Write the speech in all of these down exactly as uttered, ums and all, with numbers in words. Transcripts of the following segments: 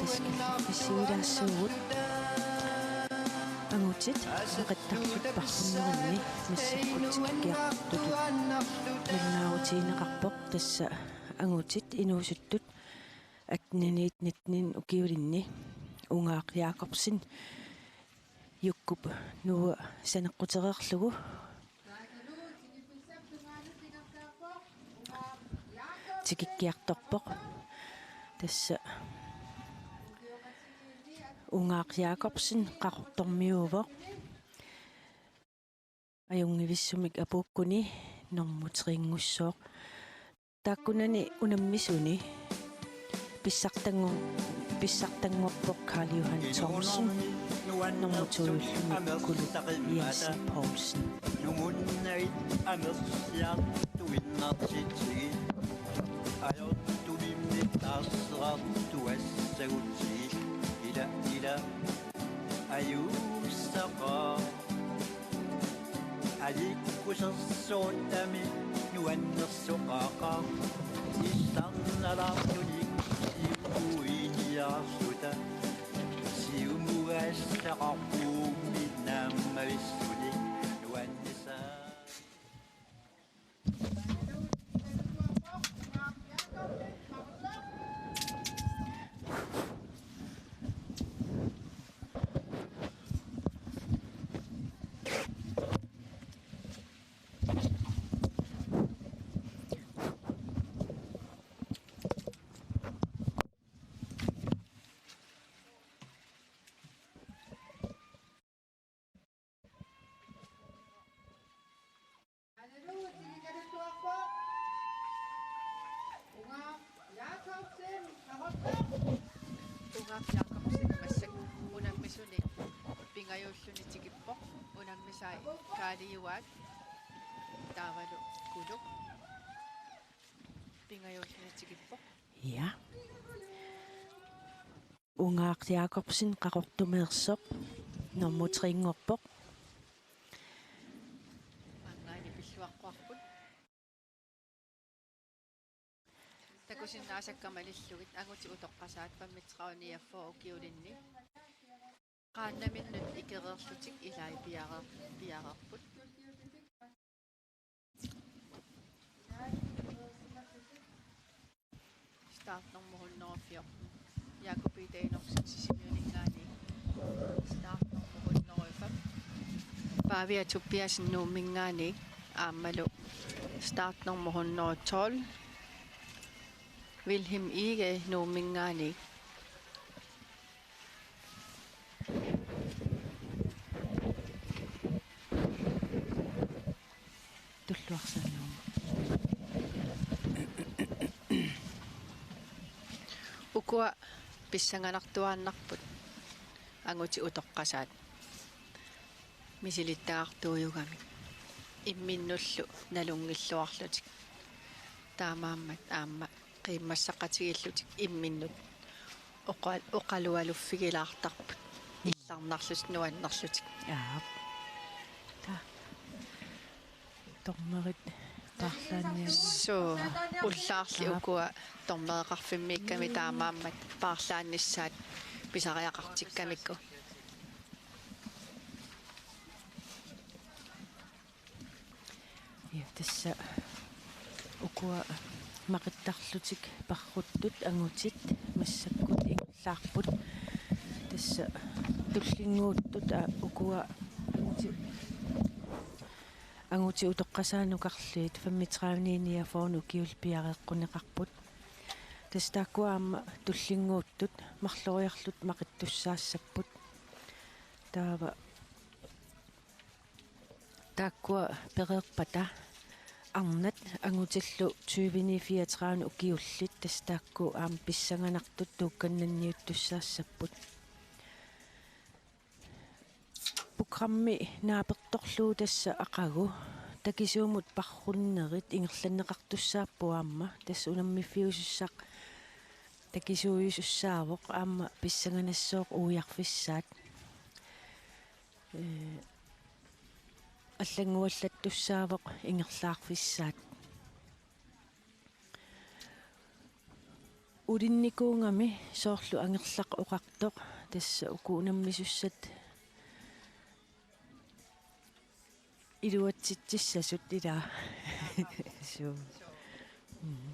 Assigilaassuugut angutit peqattarlutik parrunneranni massakkut tikikkiartortutut nalunaarutigineqarpoq, tassa angutit inuusuttut atteniniit nittenit ukiulinni. Ungaaq Jakobsen Jukkup Nuua saneqqutereerlugu tikikkiartorpoq. Tassa Ungaaq Jakobsen Qaqortormiuuvoq. Ajunngivissumik apuukkuni normu tre-nngussooq. Taakkunani unammisuni pissartanngor-, pissartanngorpoq Karl Johan Thomsen, normu to-ulluni Kuluk Jensen Poulsen. Nungunnagit amerliartuinnartitigit ajortumimmi taarserartuassagutsigit ila ila ajuussaqaaq. Alikkusersuutami nuannersoqaqaaq. Istarnalaartunik siumuiniarluta. Siumugaassaqarpuummi naammavissunik nuannisaa. Ungaaq Jakobsen massakkut unammisuni pingajuulluni tikippoq, unammisai Kaali Juaak taavalu Kuluk pingajuulluni tikippoq. Ja. Ungaaq Jakobsen Qaqortumeersoq normu tre-nngorpoq. Maanngaanniit pilluaqquarput. Takusinnaasakka malillugit angutit utoqqasaat femogtredive niogfyrre ukiulinni. Qaannaminnut ikereerlutik ilai piareer-, piareerput. Startnummer hundrede og fjorten, Jakob Ida Enoksen Sisimiuninngaanniit. Startnummer hundrede og fem, Pavia Tobiassen Nuumminngaanniit. Aammalu startnummer hundrede og tolv, Wilhelm Ige Nuumminngaanniit. Tulluarsaanermut. Ukua pissanganartuaannarput angutit utoqqasaat misilittagartuujugamik imminnullu nalunngilluarlutik. Taamaammat aamma qiimmassaqatigiillutik imminnut oqa-, oqalualuffigilaartarput. Illarnarlutik nuannerlutik. Aap. Ta. Dommerit paarlaanniakkami. Suu, ullaarli. Aap. Ukua dommereqarfimmiikkami taamaammat paarlaannissaat pisariaqartikkamikku. Ja, tassa ukua maqittarlutik parruttut angutit massakkut ingerlaarput. Tassa tullinnguuttut, aa, ukua anguti-, angutit utoqqasaanukarliit femogtredive niogfyrre ukiulik piareeqquneqarput. Tassa taakkua aamma tullinnguuttut marloriarlutik maqittussaassapput. Taava taakkua pereerpata arnat angutillu tyve-ni fireogtredive ukiullit, tassa taakku aamma pissanganartut tuukkannanniuttussaassapput. Programmi naapertorlugu tassa aqagu takisuumut parrunnerit ingerlanneqartussaapput aamma, tassa unammiffiusussaq takisuujusussaavoq aamma pissanganassooq uiarfissaat. Ee, allannguallattussaavoq ingerlaarfissaat. Ulinnikuugami soorlu angerlaq oqartoq, tassa uku unammisussat iluatsitsissasut ilaa. Suu. Mm.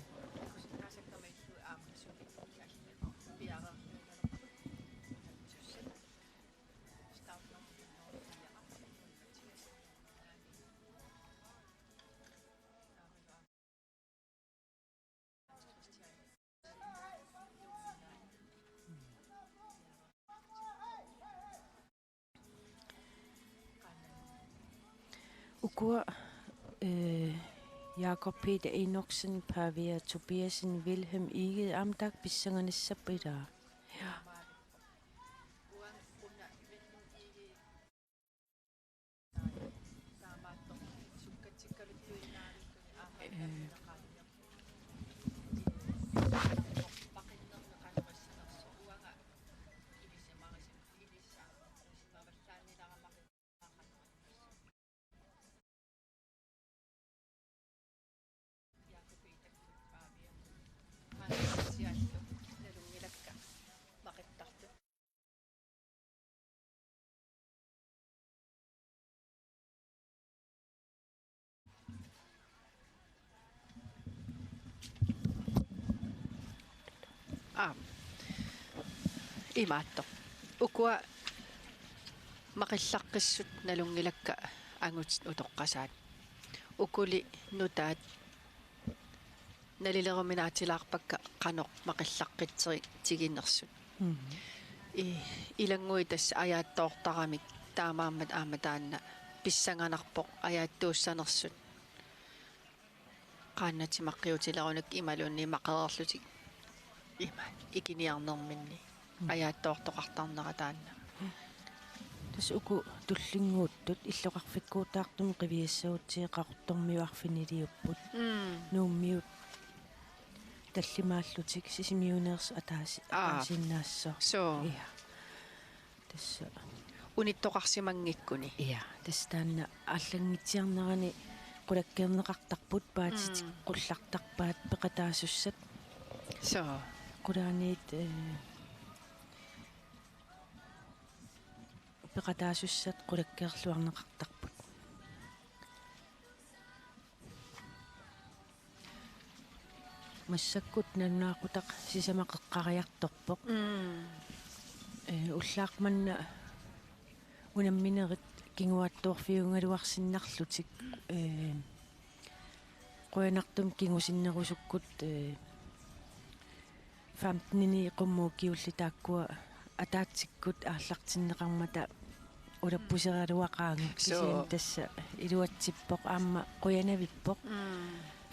Ukua, eh, Jakob Peter Enoksen, Pavia Tobiassen, Wilhelm Egede, aamma taakku pissanganissappat ilaa. Ja. Aap. Imaattoq. Ukua maqillaqqissut nalunngilakka angutit utoqqasaat. Ukuli nutaat nalileruminaatilaarpakka qanoq maqillaqqitserik tiginersut. Mhm. I-, ilannguit tassa ajaattoortaramik, taamaammat aamma taanna pissanganarpoq ajaattuussanersut. Qaannat timaqqiutilerunnik imaluunniit maqereerlutik ima ikiniarnerminni. Mm. Ajaattoortoqartarnera taanna. Tassa uku tullinnguuttut illoqarfikkuutaartumik qiviassagutsigit Qaqortormiut arfiniliupput. Mm. Nuummiut tallimaallutik Sisimiuneersoq ataasi-, Aa. Ataasiinnaassaaq. Soo. Ja. Tassa. Unittoqarsimanngikkuni. Ja, tassa taanna aallanngitsiarnerani qulakkeerneqartarput, paatitik Mm. qullartarpaat peqataasussat. Soo. Qulaaniit, eh, peqataasussat qulakkeerluarneqartarput. Massakkut nalunaaqutaq sisamat qeqqariartorpoq. Mm. Eh, ullaaq manna unamminerit kinguaattoorfiugaluarsinnarlutik, eh, qujanartumik kingusinnerusukkut, eh, femtenini qummut ukiullit taakkua ataatsikkut aallartinneqarmata ulappuseraluaqaagut. Soo. Kisianni tassa iluatsippoq aamma qujanavippoq. Mm.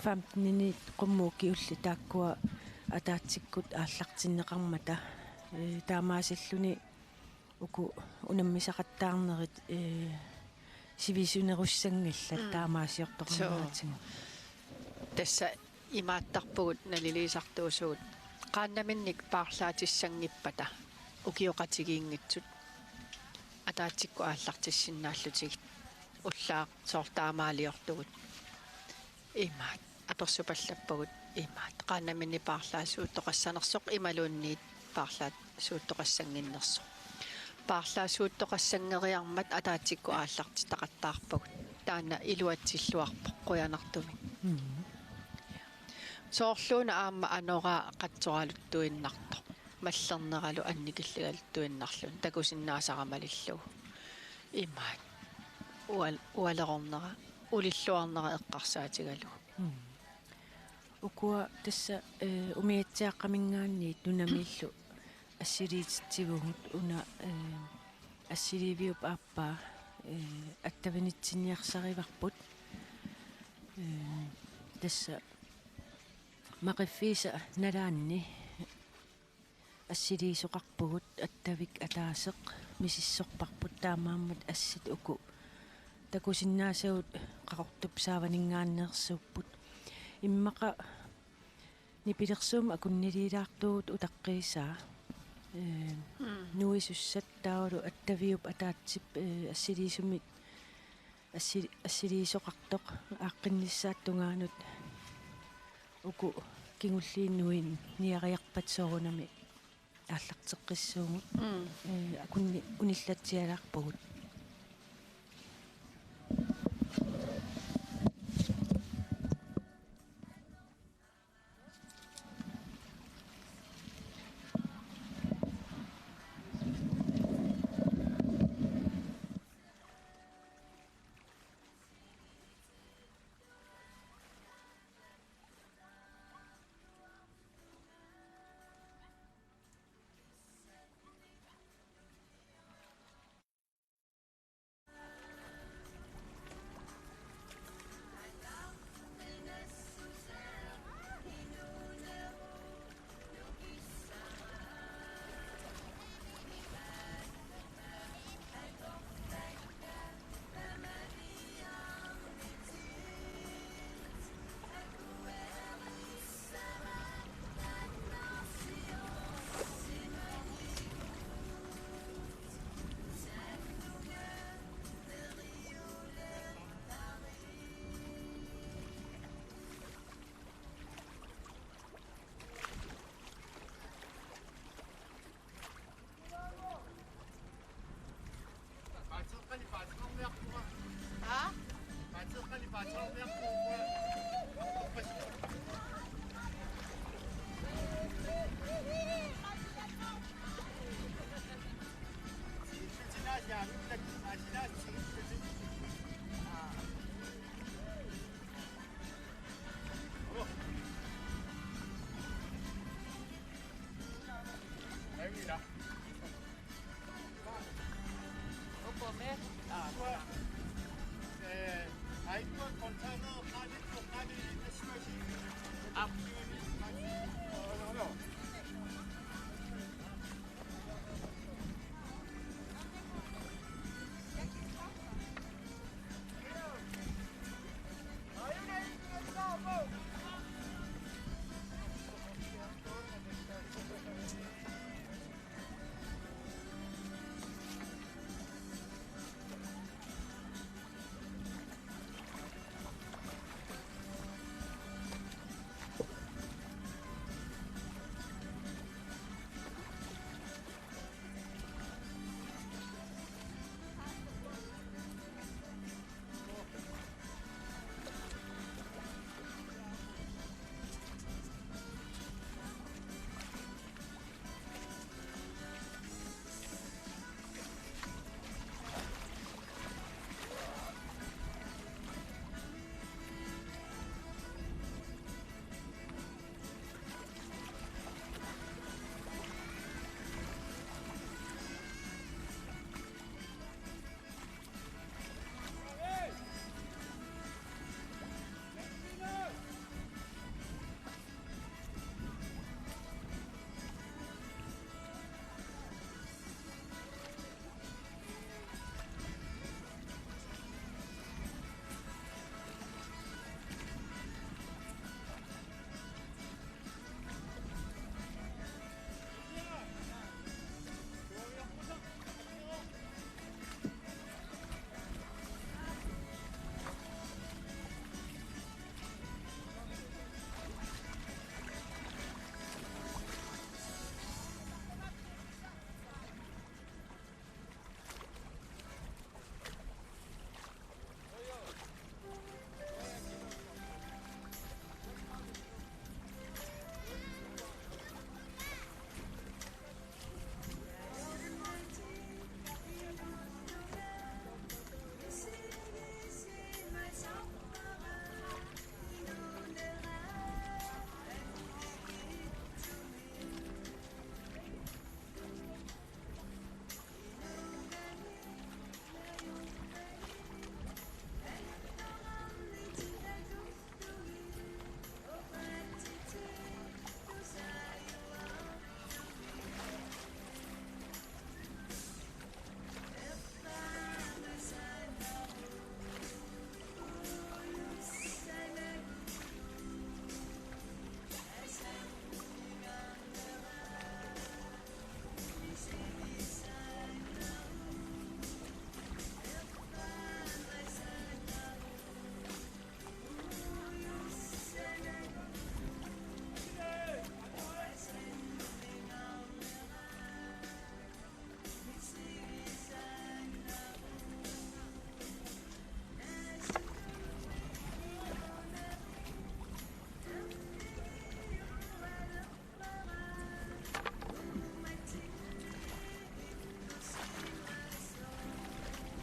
Femtenini qummut ukiullit taakkua ataatsikkut aallartinneqarmata. Ee, taamaasilluni uku unammisaqattaarnerit, ee, sivisunerussanngillat. Mm. Taamaasiortoqarneratigut. Soo. Tassa imaattarpugut naliliisartuusugut. Qaannaminnik paarlaatissanngippata ukioqatigiinngitsut ataatsikkut aallartissinnaallutigit, ullaaq soorlu taamaaliortugut. Imaat, apersupallappagut imaat. Qaannaminnik paarlaassuuttoqassanersoq imaluunniit paarlaassuuttoqassannginnersoq. Paarlaassuuttoqassanngeriarmat ataatsikkut aallartitaqattaarpagut. Taanna iluatsilluarpoq qujanartumik. Mm. Soorluuna aamma anoraa qatsoraluttuinnartoq. Mallerneralu annikilligaluttuinnarluni takusinnaasara malillugu. Imaat. Ual-, ualerornera, ulilluarnera eqqarsaatigalugu. Mm. Ukua tassa, eh, umiatsiaaqqaminngaanniit nunamiillu assiliititsivugut una, eh, assiliiviup aappaa, eh, attavinitsinniarsarivarput. Eh, tassa maqiffiisa nalaanni assiliisoqarpugut, attavik ataaseq misissorparput, taamaammat assit uku takusinnaasagut Qaqortup saavaninngaanneersuupput. Immaqa nipilersuummi akunniliilaartuugut utaqqiisaa. Ee, Mm. Nuisussat taavalu attaviup ataatsip, ee, assiliisumik assi-, assiliisoqartoq aaqqinnissaata tungaanut uku Kingulliit nuiit niariarpat soorunami aallarteqqissuugut. Mm. Ee, akunni unillatsialaarpugut.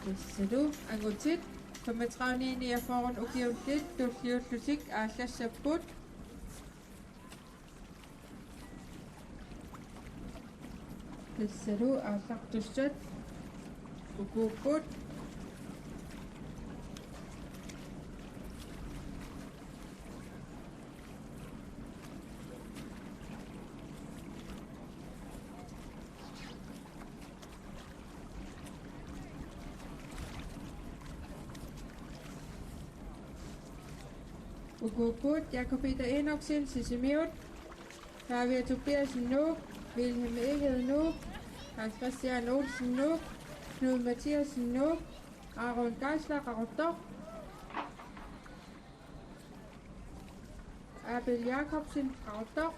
Tassalu angutit femogtredive niogfyrre ukiullit tulliullutik aallassapput. Tassalu aallartussat ukuupput. Ukuupput Jakob Peter Enoksen, Sisimiut, Pavia Tobiassen, Nuuk, Vilhelm Egede, Nuuk, Hans Christian Olsen, Nuuk, Knud Mathiassen, Nuuk, Aaron Geisler, Qaqortoq, Abel Jakobsen, Qaqortoq.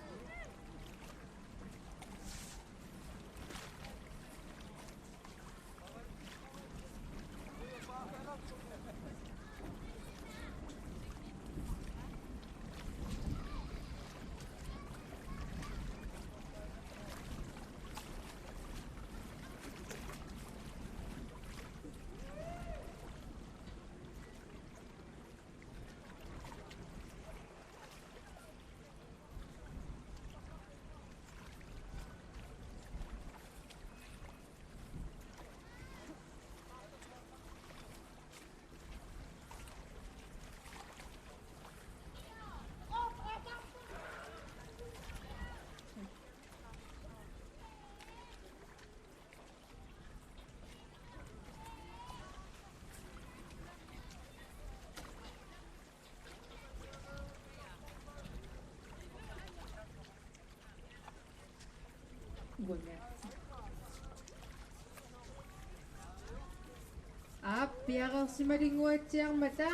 Aap, piareersimalinnguatsiarmata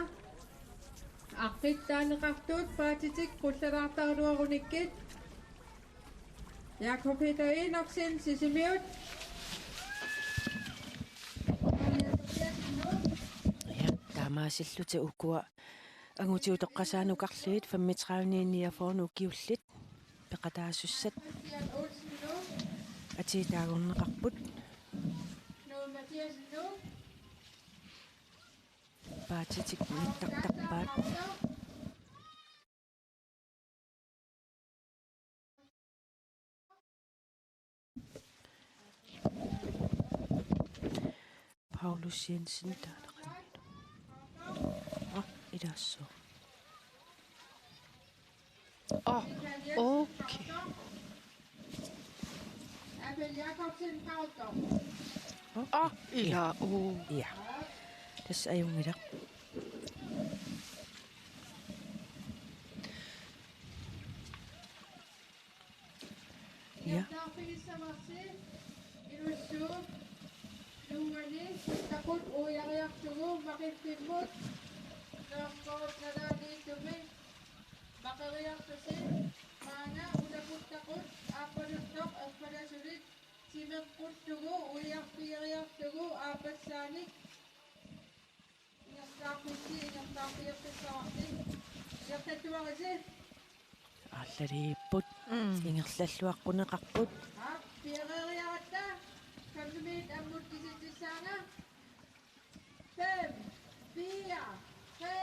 aqqittaaneqartut paatitik qullalaartaraluarunikkit. Jakob Peter Enoksen, Sisimiut. Ja, taamaasillutik ukua angutit utoqqasaat nukarliit femogtredive niogfyrre ukiullit peqataasussat atiitaagorneqarput. Paatitik nittartarpaat. Paulus Jensen taanaqanngilaq. Ah, ilaassooq. Ah, okay. Ah, ilaa, uu. Ja. Tassa ajunngilaq. Ja. Inussuk, Nuuani, Taqut uiariartugu, Maqiffimmut, Nørregård Nalaaniittumi, Maqeriartusi, maanga, Unaputtaqut, aappaluttoq, erfalasulik, timeqquttugu, uiarfigiariartugu, aappassaanik, ingerlaarfissi, ingerlaarfigeqqissavarsi, ingerlattuarisi. Aallaliipput. Mm. Ingerlalluaqquneqarput. Aap, piareeriaratta, kammimiit ammut kisitsissaanga. Fem, fire, tre,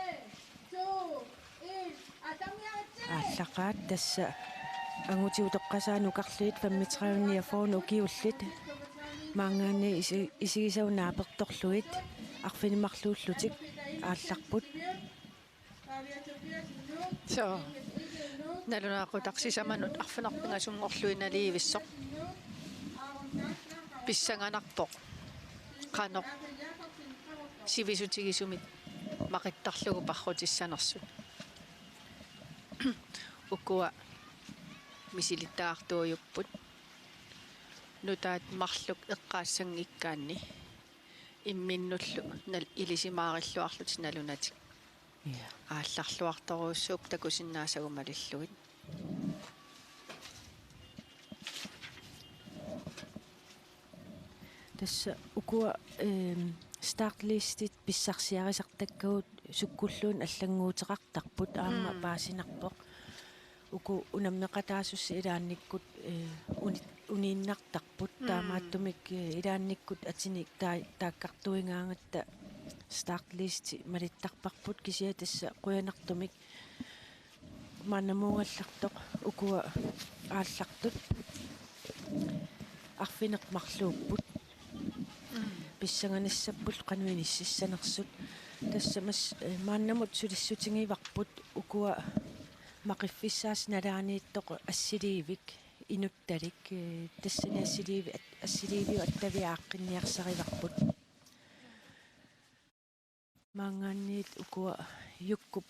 to, en, atammiaritsi! Aallaqaat tassa angutit utoqqasaat nukarliit femogtredive niogfyrre ukiullit maanngaanniit isi-, isigisavut naapertorlugit arfineq-marluullutik aallarput. So, nalunaaqutaq sisamanut arfineq-pingasunngorlugit nalivissoq. Pissanganarpoq qanoq sivisutigisumik maqittarlugu parrutissanersut. Ukua misilittagartuujupput. Nutaat marluk eqqaassanngikkaanni imminnullu nal-, ilisimaarilluarlutik nalunatik. Ja. Aallarluartorujussuupput takusinnaasaguma malillugit. Tassa ukua, ehm, startlistit pissarsiarisartakkagut sukkulluunniit allannguuteqartarput aamma. Mm. Paasinarpoq. Uku unammeqataasussat ilaannikkut, eh, uni-, uniinnartarput. Mm. Taamaattumik, eh, ilaannikkut atinik taa-, taakkartuigaangatta startlisti malittarparput, kisianni tassa qujanartumik maannamuugallartoq ukua aallartut arfineq-marluupput. Mm. Pissanganassapput qanoq inississanersut. Tassa mas-, eh, maannamut sulissutigivarput ukua maqiffissaasa nalaaniittoq assiliivik inuttalik, eh, tassani assiliivi-, at-, assiliiviup attaviaq aaqqinniarsarivarput. Maanngaanniit ukua Jukkup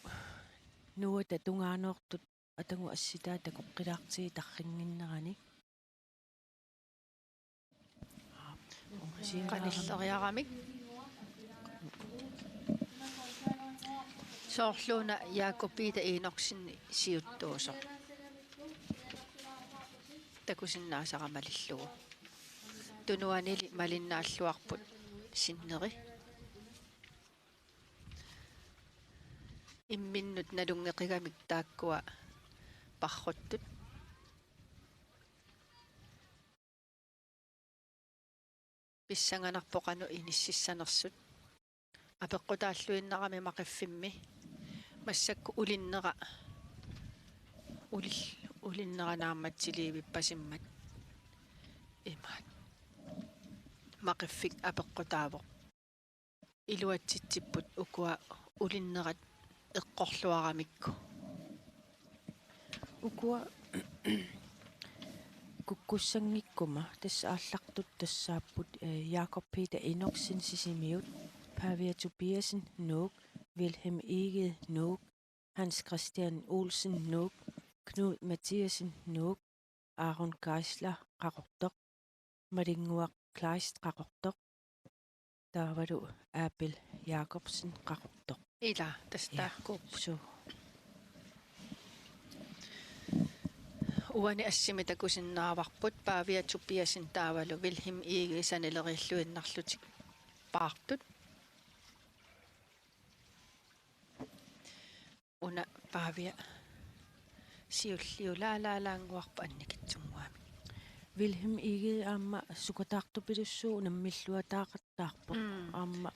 nuata tungaanoortut atagu assitaa takoqqilaartigit tarrinnginnerani. Qanilleriaramik. Soorluuna Jakob Peter Enoksen siuttuusoq. Takusinnaasara malillugu. Tunuanili malinnaalluarput sinneri. Imminnut nalunngeqigamik taakkua parruttut. Pissanganarpoq qanoq inississanersut. Apeqqutaalluinnarami maqiffimmi. Massakkut ulinnera. Ulil-, ulinnera naammatsiliivippasimmat. Imaat. Maqiffik apeqqutaavoq. Iluatsitsipput ukua ulinnerat eqqorluaramikku. Ukua kukkussanngikkuma tassa aallartut tassaapput, eh, Jakob Peter Enoksen Sisimiut, Pavia Tobiassen Nuuk, Vilhelm Egede Nuuk, Hans Christian Olsen Nuuk, Knud Mathiassen Nuuk, Aaron Geisler Qaqortoq, Malinnguaq Kleist Qaqortoq, taavalu Abel Jakobsen Qaqortoq. Ila, tassa. Ja, taakkuupput. Suu. Uani assimi takusinnaavarput Pavia Tobiassen taavalu Vilhelm Egede sanileriilluinnarlutik paartut. Una Pavia siulliulaalaalaannguarpoq annikitsunnguamik. Vilhelm Egede aamma sukataartupilussuuvoq, unammilluataaqattaarpoq. Mm. Aamma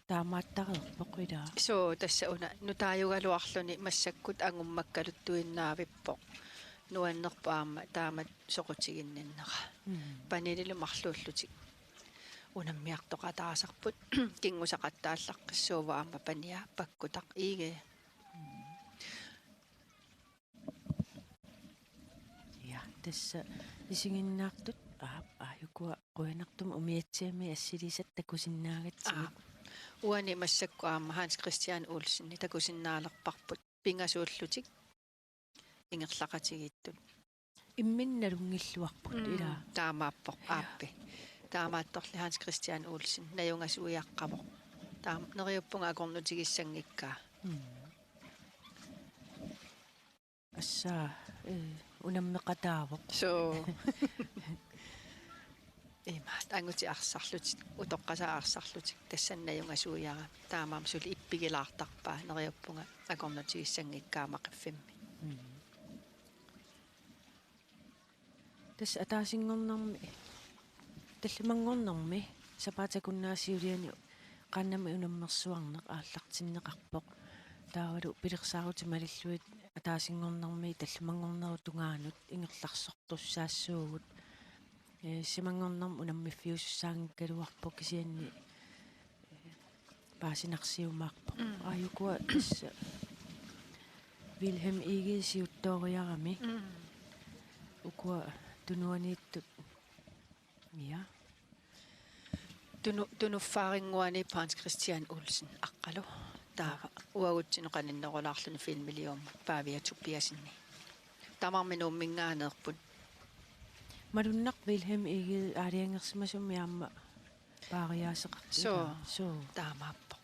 taamaattareerpoq, ilaa. Suu, tassa una nutaajugaluarluni massakkut angummakkaluttuinnaavippoq. Nuannerpoq aamma taamatut soqutiginninnera. Mm. Paninilu marluullutik unammiartoqataasarput, kinngusaqattaallaqqissuuvoq aamma pania Pakkutaq Egede. Ja, tassa isiginnaartut, aa, aajukua qujanartumik umiatsiami assiliisat takusinnaagatsigit. Aa, uani massakkut aamma Hans Christian Olsen takusinnaalerparput pingasuullutik ingerlaqatigiittut. Imminut nalunngilluarput. Mm, ilaa. Taamaappoq. Ja. Aappi. Taamaattorli Hans Christian Olsen najungasuiaqqavoq. Taama neriuppunga akornutigissanngikkaa. Mm. Assa, eh, unammeqataavoq. Suu. Imaat, angutit arsarlutik, utoqqasaat arsarlutik, tassani najungasuiarami. Taamaammat suli ippigilaartarpaa, neriuppunga akornutigissanngikkaa maqiffimmi. Mm. Tassa ataasinngornermi, tallimanngornermi, sapaatip akunnerata siuliani qaannamik unammersuarneq aallartinneqarpoq. Taavalu pilersaarutit malillugit ataasinngornermi tallimanngornerup tungaanut ingerlaarsortussaassuugut. Eh, simanngornermi unammiffiusussaanngikkaluarpoq, kisianni, eh, paasinarsiumaarpoq. Mm. Aajukua tassa Vilhelm Egede siuttooriarami. Mm. Ukua tunuaniittut. Ja. Tunu-, tunuffaarinnguani Hans Christian Olsen Aqqalu. Taava uagutsinnut qaninnerulaarluni filmiliormat Pavia Tobiassenip. Tamarmik Nuumminngaanneerput. Malunnarpoq Vilhelm Egede aalajangersimasumik aamma paariaaseqartut. Suu. Suu. Taamaappoq.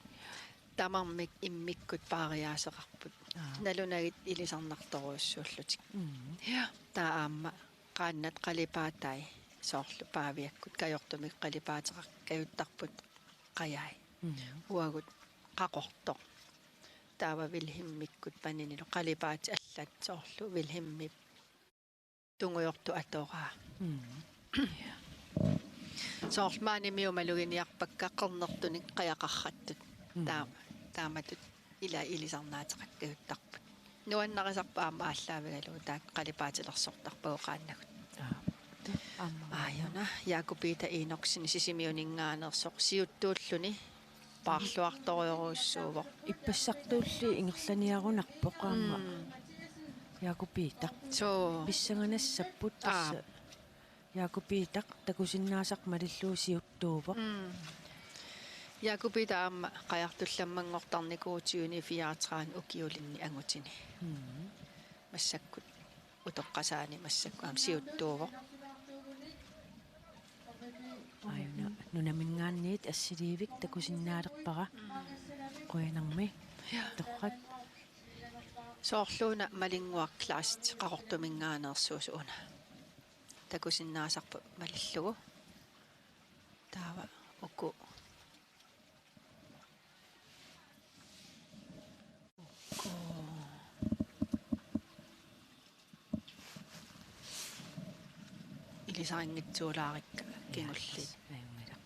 Tamarmik immikkut paariaaseqarput. Aa. Nalunagit ilisarnartorujussuullutik. Mm. Ja, taava aamma qaannat qalipaatai soorlu Paviakkut kajortumik qalipaateqarput, kajuttarput qajai. Mm. Uagut Qaqortoq. Taava Vilhelmikkut paninilu qalipaatit allat soorlu Vilhelmip tungujortoq atoraa. Mm. Soorlu maanimiut maluginiarpakka qernertunik qajaqarrattut. Mm. Taama, taamatut ila ilisarnaateqakkajuttarput. Nuannarisarput aamma aallaavigalugu taakku qalipaatilersortarpagut qaannagut. Aa. Aamma. Aajuna, Jakob Peter Enoksen Sisimiuninngaanneersoq siuttuulluni paarluartorujorujussuuvoq. Ippassartuulli ingerlaniarunarpoq aamma. Mm. Jakob Peter. Soo. Pissanganassapput tassa. Aa. Jakob Peter takusinnaasaq malillugu siuttuuvoq. Mm. Jakob Peter aamma qajartullammanngortarnikuuvoq tyveni fireogtredive ukiulinni angutini. Mm. Massakkut utoqqasaani massakkut aamma siuttuuvoq. Aajuna nunaminngaanniit assiliivik takusinnaalerpara. Mm. Qujanarmi. Ja. Torrak. Soorluuna Malinnguaq Kleist Qaqortuminngaanneersuusoq una. Takusinnaasarput malillugu. Taava uku. Uku. Ilisarinngitsuulaarikka kingulliit. Ajunngilaq.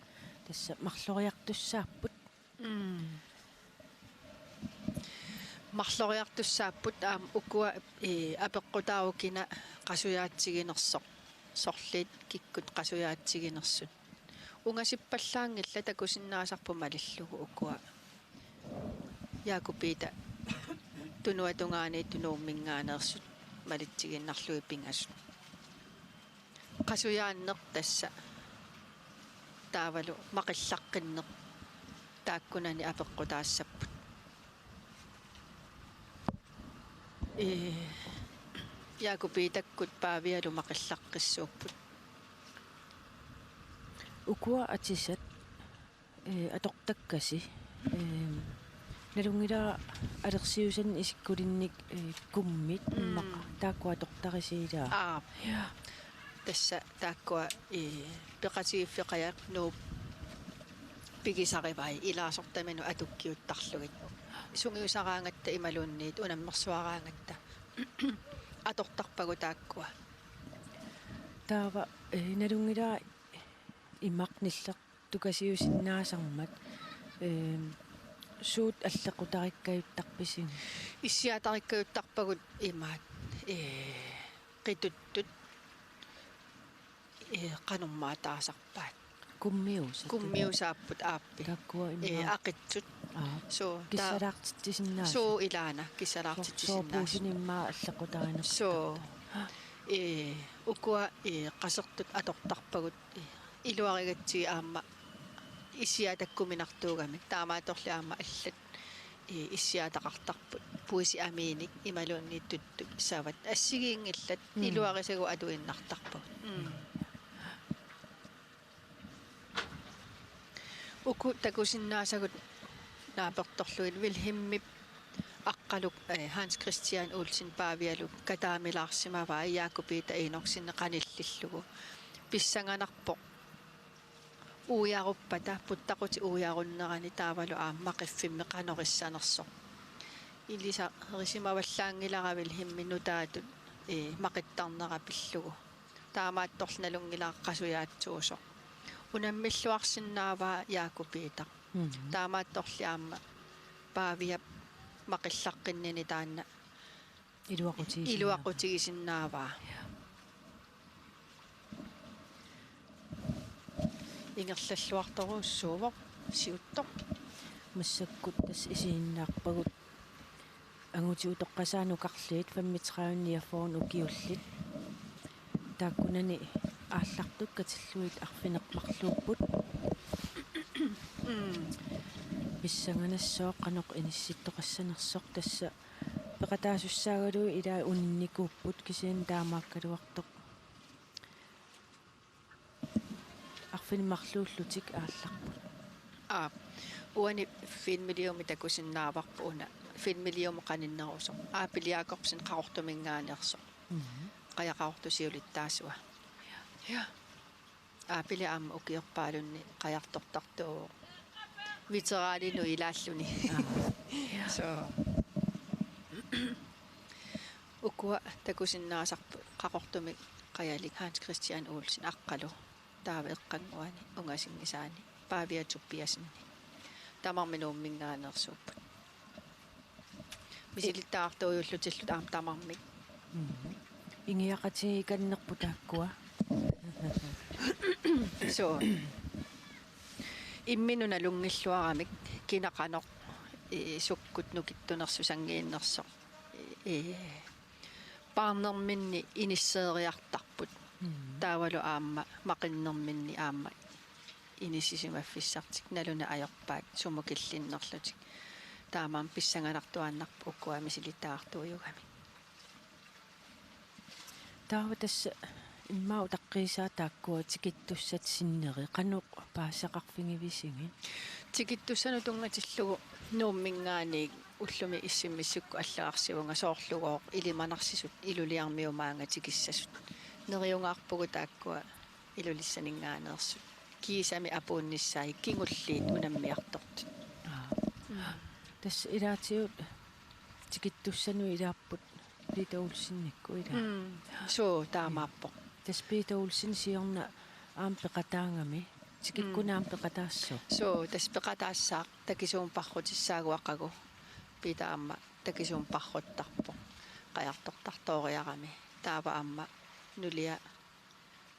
Tassa marloriartussaapput. Mm. Marloriartussaapput aamma ukua, ee, apeqqutaavoq kina qasujaatsiginersoq. Sorliit kikkut qasujaatsiginersut. Ungasippallaanngillat takusinnaasarput malillugu ukua. Jakob Peter tunuatungaani Nuumminngaanneersut malitsigiinnarlugit pingasut. Qasujaanneq tassa taavalu maqillaqqinneq taakkunani apeqqutaassapput. Ee, Jakob Peterkkut Paavialu maqillaqqissuupput. Ukua atisat ee, atortakkasi. Ee, nalunngilara alersiusannik isikkulinnik, ee, kummit. Mm. Immaqa taakkua atortarisi ilaa? Aap. Ja. Tassa taakkua, ee, peqatigiiffeqajaq Nuup pigisarivai ilaasortaminut atukkiuttarlugit. Sungiusaraangatta imaluunniit unammersuaraangatta atortarpagut taakkua. Taava, ee, nalunngilara imaq nilleq tukasiusinnaasarmat, ehm, suut allequtarikkajuttarpisigit? Issiatarikkajuttarpagut imaat, ee, qituttut, ee, qanormaa taasarpaat. Kummiusat. Kummiusaapput aappi. Taakkua immaqa. Ee, aqitsut. Aa. Soo, ta-, kissalaartitsisinnaasut. Soo ilaana, kissalaartitsisinnaasut. Soo, soo puusini immaqa allequtarinerput. Soo. Ee, ukua, ee, qasertut atortarpagut. Iluarigatsigit aamma issiatakkuminartuugamik. Taamaattorli aamma allat, ee, issiataqartarput. Puisit amiinik imaluunniit tuttut savat. Assigiinngillat. Mm. Iluarisagut atuinnartarpagut. Mm. Uku takusinnaasagut naapertorlugit Vilhelmip Aqqaluk, eh, Hans Christian Olsen Paavialuk kataamilaarsimavai Jakob Peter Enoksen qanillillugu. Pissanganarpoq uiaruppata, puttaqutit uiarunnerani taavalu aamma maqiffimmi qanoq issanersoq. Ilisarisimavallaanngilara Vilhelmip nutaatut, eh, maqittarnera pillugu. Taamaattorli nalunngilara qasujaatsuusoq. Unammilluarsinnaavaa Jakob Peter. Mhm. Taamaattorli aamma Paaviap maqillaqqinnini taanna iluaqutigisinnaavaa. Iluaqutigisinnaavaa. Ja. Ingerlalluartorujussuuvoq siuttoq. Massakkut tassa isiginnaarpagut angutit utoqqasaat nukarliit femogtredive niogfyrre ukiullit. Taakkunani aallartut katillugit arfineq-marluupput. Mm. Pissanganassaaq qanoq inissittoqassanersoq, tassa peqataasussaagaluit ilaat uninnikuupput kisianni taamaakkaluartoq arfineq-marluullutik aallarput. Aap. Uani filmiliumi takusinnaavarput una. Filmiliumut qaninnerusoq. Aapili Jakobsen Qaqortuminngaanneersoq. Mhm. Qajaq Qaqortup siulittaasua. Ja. Aapili aamma ukiorpaalunni qajartortartuuvoq. Veteraninut ilaalluni. Aa. Ja. So. Ukua takusinnaasarput Qaqortumi ajalik Hans Christian Olsen Aqqalu, taava eqqannguani ungasinngisaani Pavia Tobiassenip. Tamarmik Nuumminngaanneersuupput. Misilittagartuujullutillu aamma tamarmik. Mhm. Ingiaqatigiikannerput taakkua. Suu. Imminut nalunngilluaramik kina qanoq, ee, sukkut nukittunersoq sanngiinnersoq, ee, paarnerminni inisseeriartarput. Mhm. Taavalu aamma maqinnerminni aamma inissisimaffissartik naluneq ajorpaat sumut killinnerlutik. Taamaammat pissanganartuaannarpoq ukua misilittagartuujugamik. Taava tassa immaqa utaqqiisaa taakkua tikittussat sinneri qanoq paasisaqarfigivisigit? Tikittussanut tunngatillugu Nuumminngaanniit ullumi issimmissikkut allagarsiuvunga soorlugooq ilimanarsisut Iluliarmiut maanga tikissasut. Neriungaarpugut taakkua Ilulissaninngaanneersut. Kiisami apuunnissaat kingulliit unammiartortut. Aa. Mm. Tassa ilaatigut tikittussanut ilaapput Peter Olsenikkut ilaa. Mm. Suu, taamaappoq. Tassa Peter Olsen siorna aamma peqataagami. Tikikkuni Mm. aamma peqataassooq. Suu, tassa peqataassaaq takisuumik parrutissaagut aqagu. Peter aamma takisuumik parruttarpoq. Qajartortartooriarami. Taava aamma nulia,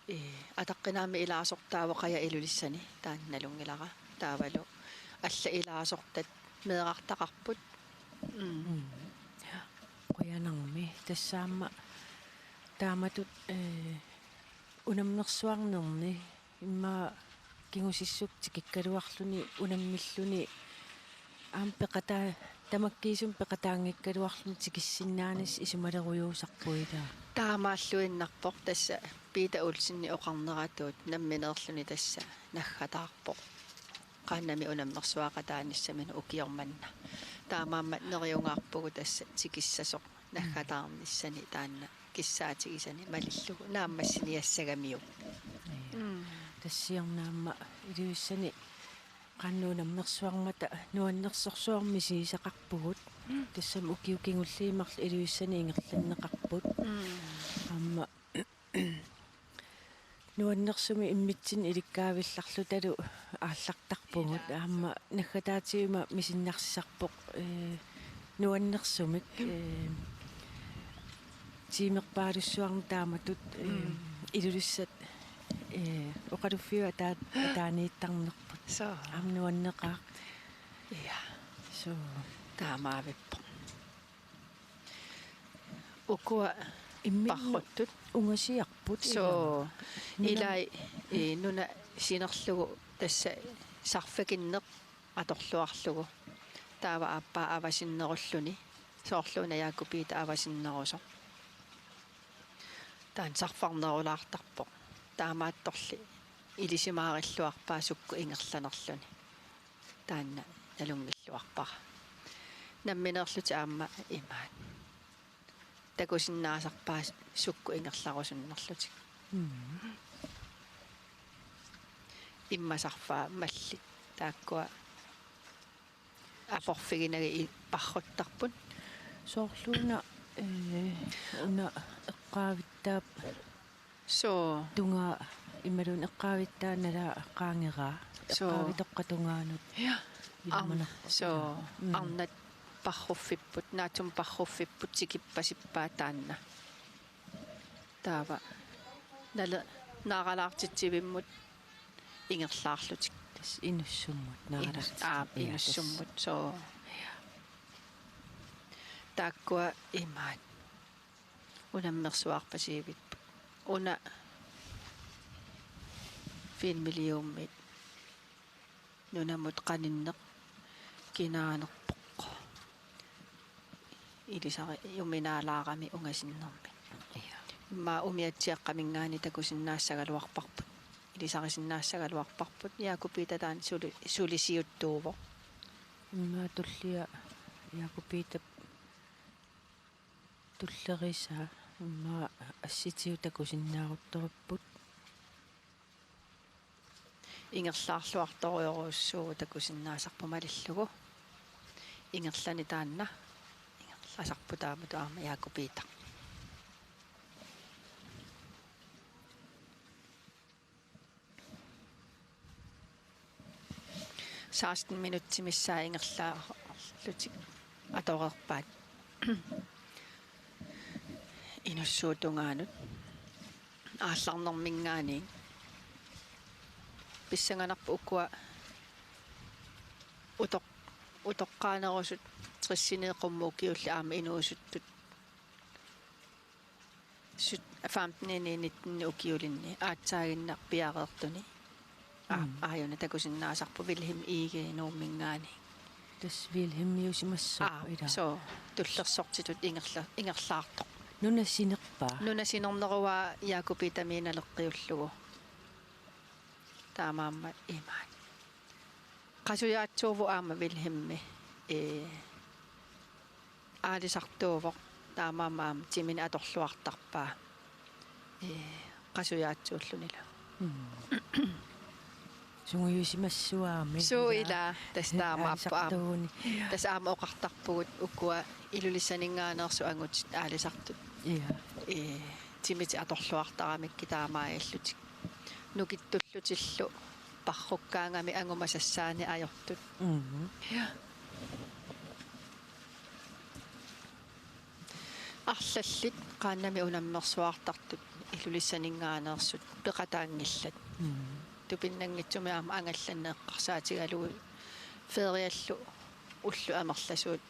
ee, ataqqinaammik ilaasortaavoq Qaja Ilulissani taanna nalunngilara. Taavalu allat ilaasortat meerartaqarput. Mm. Mm. Qujanarmi. Tassa aamma taamatut, ee, unammersuarnerni immaqa kingusissukkut tikikkaluarluni unammilluni aamma peqataa-, tamakkiisumik peqataanngikkaluarluni tikissinnaaneq isumalerujuusarpoq ilaa. Taamaalluinnarpoq tassa Peter Olsenip oqarneratuut nammineerluni tassa naggataarpoq. Qaannamik unammersuaqataanissaminut ukioq manna. Taamaammat neriungaarpugut tassa tikissasoq naggataarnissani taanna kissaatigisani malillugu naammassiniassagamiuk. Ja. Mm. Tassa siorna aamma Ilulissani qanoq unammersuarmata nuannersorsuarmik misigisaqarpugut. Mm. Tassami ukiut kingulliit marluk Ilulissani ingerlanneqarput. Mm. Aamma nuannersumik immitsinnut ilikkaavillarlutalu aallartarpugut. Aamma naggataatigut ima misinnarsisarpoq, ee, nuannersumik, ee, tiimerpaalussuarnik taamatut, ee, Mm. Ilulissat, ee, oqaluffiup ataa-, ataaniittarnerput. Suu. Aamma nuanneqaaq. Ja. Suu. Taamaavippoq. Ukua imminut parruttut ungasiarput. Suu. Ilaa. Nuna-, ilai, ee, nuna sinerlugu tassa sarfakinneq atorluarlugu. Taava aappaa avasinnerulluni. Soorlu una Jakob Peter avasinnerusoq. Taanna sarfarnerulaartarpoq. Taamaattorli ilisimaarilluarpaa sukkut ingerlanerluni. Taanna nalunngilluarpara. Nammineerlutik aamma imaat. Takusinnaasarpaat sukkut ingerlarusunnerlutik. Mm. Immaqa sarfaat mallit taakkua aporfiginagit i-, parruttarput. Soorlu una, ee, una eqqaavittaap Suu. Tungaa imaluunniit eqqaavittaap nalaa qaangeraa. Suu. Eqqaavitoqqat tungaanut. Ja. Ilmanarpoq. Suu. Mm. Arnat parruffipput, naatsumik parruffipput tikippasippaat taanna. Taava nale-, naaralaartitsivimmut ingerlaarlutik. Tassa inussummut, inus-, naaralaartitsivimmut. Aa, ja, tassa. Inussummut, suu. Ja. Taakkua imaat. Unammersuarpasivipput. Una filmiliummit nunamut qaninneq kinaanerpoq. Ilisariuminaalaarami ungasinnermik. Ja. Immaqa umiatsiaqqaminngaanniit takusinnaassagaluarparput. Ilisarisinnaassagaluarparput. Jakob Peter taanna suli-, sulisiuttuuvoq. Immaqa tullia Jakob Peter tullerisaa immaqa assitigut takusinnaaruttoripput. Ingerlaarluartorujorujussuuvoq takusinnaasarput malillugu. Ingerlaneq taanna. Ingerlasarput taamatut aamma Jakob Peter. Seksten minutsit missaat ingerlaarlutik atoreerpaat. Inussuup tungaanut aallarnerminngaanniit. Pissanganarpoq ukua utoq-, utoqqaanerusut tressini qummut ukiullit aamma inuusuttut. Syt-, femtenini nittenini ukiulinni aatsaaginnaq piareertuni. Aa, mm, aajuna takusinnaasarpoq Vilhelm Egede Nuumminngaanniit. Tassa Vilhelmiusimassaaq. Aa, ilaa. Soo, tullersortitut ingerla-, ingerlaartoq. Nuna sinerpaa? Nuna sinerneruaa Jakob Peterimiinaleqqiullugu. Taamaammat imaat. Qasujaatsuuvoq aamma Vilhelmi, ee, aalisartuuvoq, taamaammat aamma timini atorluartarpaa, ee, qasujaatsuullunilu. Mm. Sungiusimassuaami. Suu ilaa, tassa taamaappoq aamma. Aalisartuuguni. Tassa aamma oqartarpugut ukua Ilulissaninngaanneersut angutit aalisartut. Ia. Ee, timitik atorluartaramikkit taamaalillutik. Nukittullutillu parrukkaangamik angumasassaannik ajortut. Mhm. Ja. Arlallit qaannamik unammersuartartut Ilulissaninngaanneersut peqataanngillat. Mhm. Tupinnanngitsumik aamma angallanneq eqqarsaatigalugu feriallu ullut amerlasuut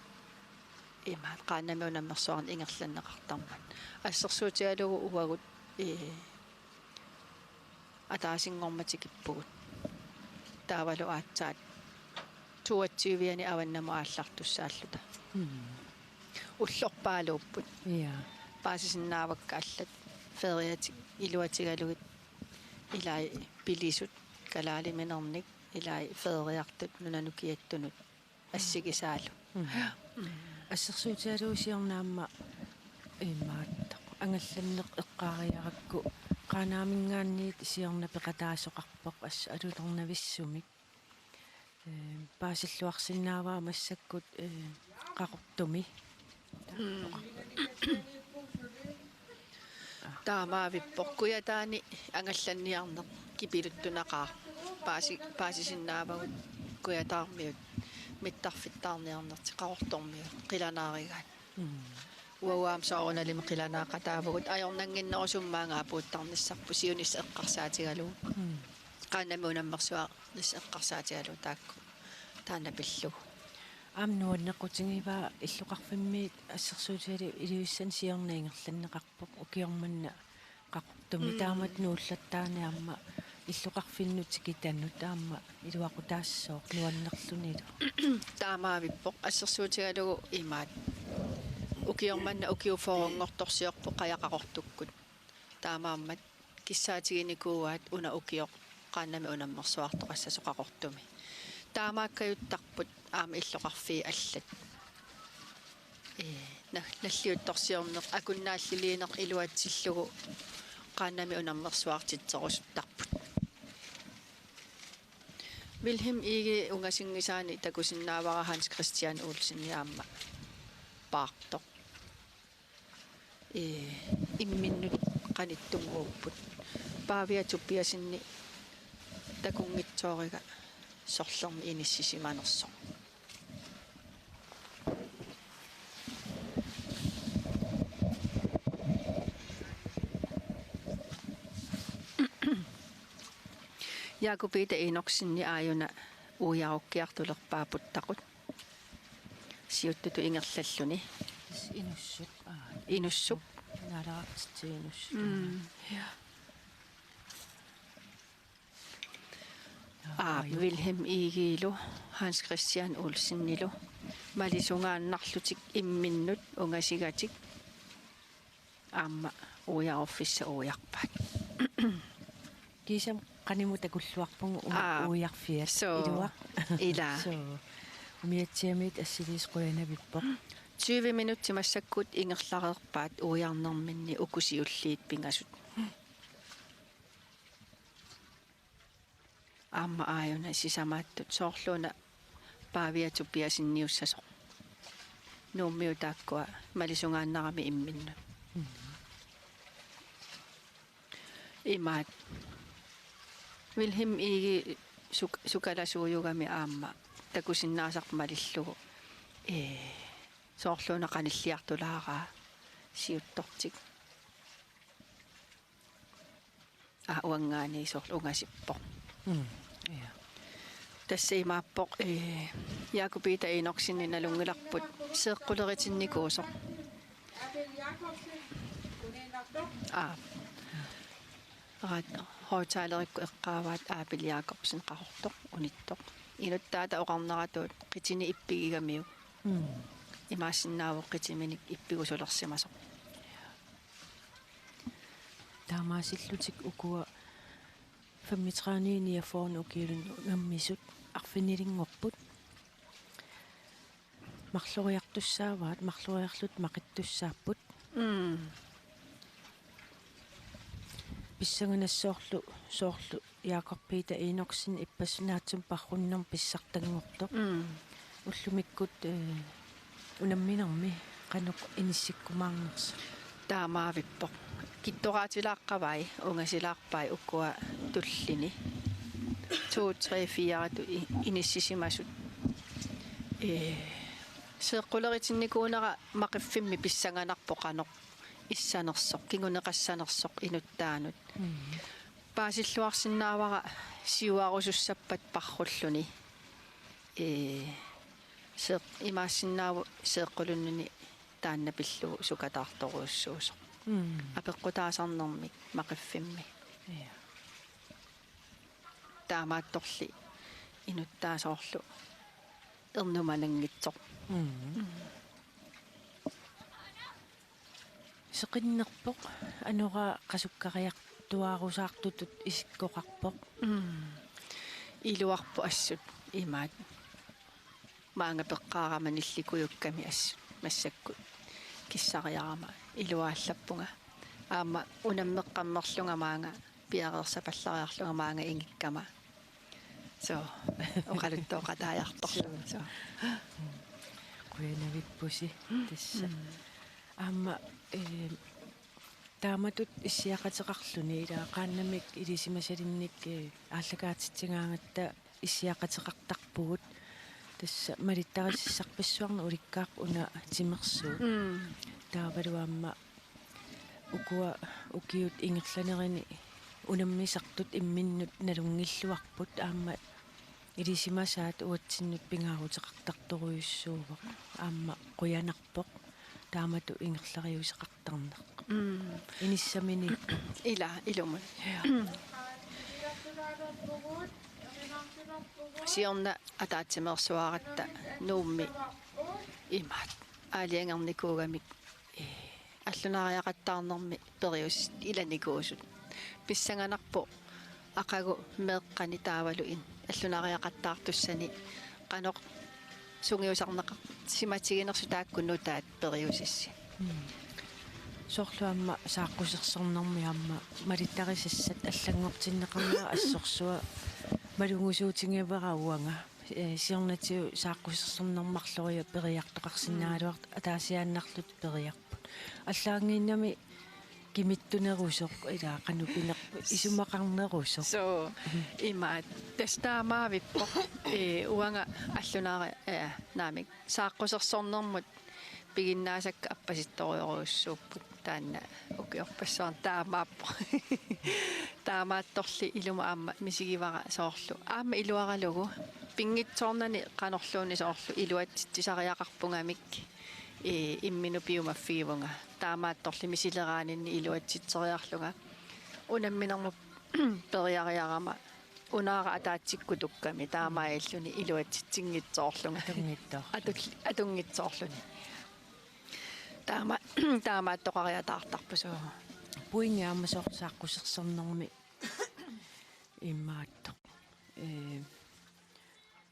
imaat qaannamik unammersuarneq ingerlanneqartarmat. Assersuutigalugu uagut, ee, ataasinngormat tikippugut. Taavalu aatsaat toogtyve-ani avannamut aallartussaalluta. Mm. Ullorpaaluupput. Ja. Paasisinnaavakka allat feriatik iluatigalugit ilai pilisut kalaaliminernik ilai feriartut nunanut kiattunut assigisaalu. Mm. Assersuutigalugu siorna aamma imaattoq angallanneq eqqaariarakku Qaanaaminngaanniit siorna peqataasoqarpoq assut alutornavissumik. Ee, paasilluarsinnaavara massakkut, ee, Qaqortumi. Mm. Taamaavippoq. Kujataani angallanniarneq kipiluttunaqaaq. Paasi-, paasisinnaavagut Kujataarmiut mittarfittaarniarnertik Qaqortormiut qilanaarigaat. Mm. Uagut aamma soorunalimi qilanaaqataavugut, ajornannginnerusumik maanga apuuttarnissarput siunissaq eqqarsaatigalugu. Mm. Qaannamik unammersuarnissaq eqqarsaatigalugu taakku taanna pillugu. Aamma nuannequtigivaa illoqarfimmiit assersuutigalugu Ilulissani siorna ingerlanneqarpoq ukioq manna Qaqortumi. Mm. Taamatut nuullattaarneq aamma illoqarfinnut tikitanut aamma iluaqutaassooq nuannerlunilu. Taamaavippoq assersuutigalugu imaat. Ukioq manna ukiut fyrrenngortorsiorpoq Qajaq Qaqortukkut. Taamaammat kissaatiginikuuaat una ukioq qaannamik unammersuartoqassasoq Qaqortumi. Taamaakkajuttarput aamma illoqarfiit allat. Ee, na-, nalliuttorsiorneq, akunnaalliliineq iluatsillugu qaannamik unammersuartitserusuttarput. Vilhelm Egede ungasinngisaani takusinnaavara Hans Christian Olsen aamma paartoq. Ee, imminnut qanittunnguupput. Pavia Tobiassenip takunngitsooriga sorlermi inissisimanersoq. Jakob Peter Enoksenip aajuna uiarukkiartulerpaa puttaqut. Siuttutut ingerlalluni. Tassa Inussup, aa. Inussup. Naalagartitsigut Inussup. Mm. Ja. Aa, aa, jo. Vilhelm Egedelu, Hans Christian Olsenilu. Malisungaannarlutik imminnut ungasigatik. Aamma uiaruffissaq uiarpaat. Kiisami qanimut takulluarpugut u-, aa, uiarfiat. Soo, iluaq. Ilaa. Soo. Umiatsiamiit assiliisoq qujanavippoq. Tyve minutsit massakkut ingerlareerpaat uiarnerminni uku siulliit pingasut. Aamma aajuna sisamaattut soorluuna Pavia Tobiasseniussasoq. Nuummiut taakkua malisungaannarami imminnut. Mm. Imaat. Vilhelm Egede suk-, sukalasuujugami aamma takusinnaasarput malillugu. Ee, soorlu una qanilliartulaaraa siuttortik. Aa, uanngaanniit soorlu ungasippoq. Mm. Ja. Tassa imaappoq, ee, Jakob Peter Enoksenip nalunngilarput seeqquleritinikuusoq. Aa. Rat-, højttalerikkut eqqaavaat Abel Jakobsen Qaqortoq, unittoq. Inuttaata oqarneratut qitini ippigigamiuk. Mm. Imaassinnaavoq qitiminik ippigusulersimasoq. Taamaasillutik ukua femogtredive niogfyrre ukiulin unammisut arfinilinngorput. Marloriartussaavaat, marloriarlutik maqittussaapput. Mm. Pissanganassaaq soorlu, soorlu Jakob Peter Enoksen ippassaq naatsumik paarrunnermik pissartanngortoq. Mm. Ullumikkut, eh, unamminermi qanoq inissikkumaarnersoq. Taamaavippoq. Kittoraatilaaqqavai, ungasilaarpai ukua tullini. To, tre, fire-tut i-, inissisimasut. Eh, seeqquleritinikuunera maqiffimmi pissanganarpoq qanoq issanersoq, kinguneqassanersoq inuttaanut. Mm. Paasilluarsinnaavara siuarusussappat paarrulluni. Ee, seeq-, imaassinnaavoq seeqqulunnini taanna pillugu sukataartorujussuusoq. Mm. Apeqqutaasarnermik maqiffimmi. Ja. Taamaattorli inuttaasoorlu ernumananngitsoq. Mm. Mm. Seqinnerpoq, anoraa qasukkariartuaarusaartutut isikkoqarpoq. Mm. Iluarpoq assut imaat. Maanga peqqaarama nillikujukkami assut massakkut kissariarama iluaallappunga. Aamma unammeqqammerlunga maanga piareersapallariarlunga maanga ingikkama. So, oqaluttooqataajartorlu. So. Qujanavippusi tassa. Mm. Aamma, eh, taamatut issiaqateqarluni ila qaannamik ilisimasalinnik, eh, aallakaatitsigaangatta issiaqateqartarpugut. Tassa malittarisassarpassuarnik ulikkaarpoq una timersuut. Mm. Taavalu aamma ukua ukiut ingerlanerini unammisartut imminnut nalunngilluarput aamma ilisimasaat uatsinnut pingaaruteqartartorujussuuvoq aamma qujanarpoq taamatut ingerlariuseqartarneq. Mm. Inissamini. Ila, ilumut. Ja. Siorna ataatsimeersuaratta Nuummi imaat aalajangernikuugamik, eh, allunaariaqattaarnermi periuseq ilanikuusut. Pissanganarpoq aqagu meeqqani taavalu in-, allunaariaqattaartussani qanoq sungiusarneqarsimatiginersoq taakku nutaat periusissi. Mm. Soorlu aamma saaqqusersornermi aamma malittarisassat allanngortinneqarnera assorsuaq malugusuutigivara uanga. Eh, siornatigut saaqqusersornermi marloriarluta periartoqarsinnaagaluartut ataasiaannarlutik periarput. Allaanngiinnami kimittunerusoq, ila qanoq pinerpoq, isumaqarnerusoq. So, imaat, tassa taamaavippoq, eh, uanga allunaari-, eh, naamik, saaqqusersornermut piginnaasakka appasittorujorujussuupput taanna ukiorpassuarni taamaappoq. Taamaattorli ilumut aamma misigivara soorlu. Aamma iluaralugu pinngitsoornani qanorluunniit soorlu iluatsitsisariaqarpungamik, eh, imminut piumaffigivunga. Taamaattorli misileraaninni iluatsitseriarlunga. Unamminermut periariarama unaara ataatsikkut tukkami taamaalilluni iluatsitsinngitsoorlunga. Atunngitsoorluni. Atul-, atunngitsoorluni. Taama-, taamaattoqariataartarpoq suu. Pointi aamma soorlu saaqqusersornermi imaattoq. Eh,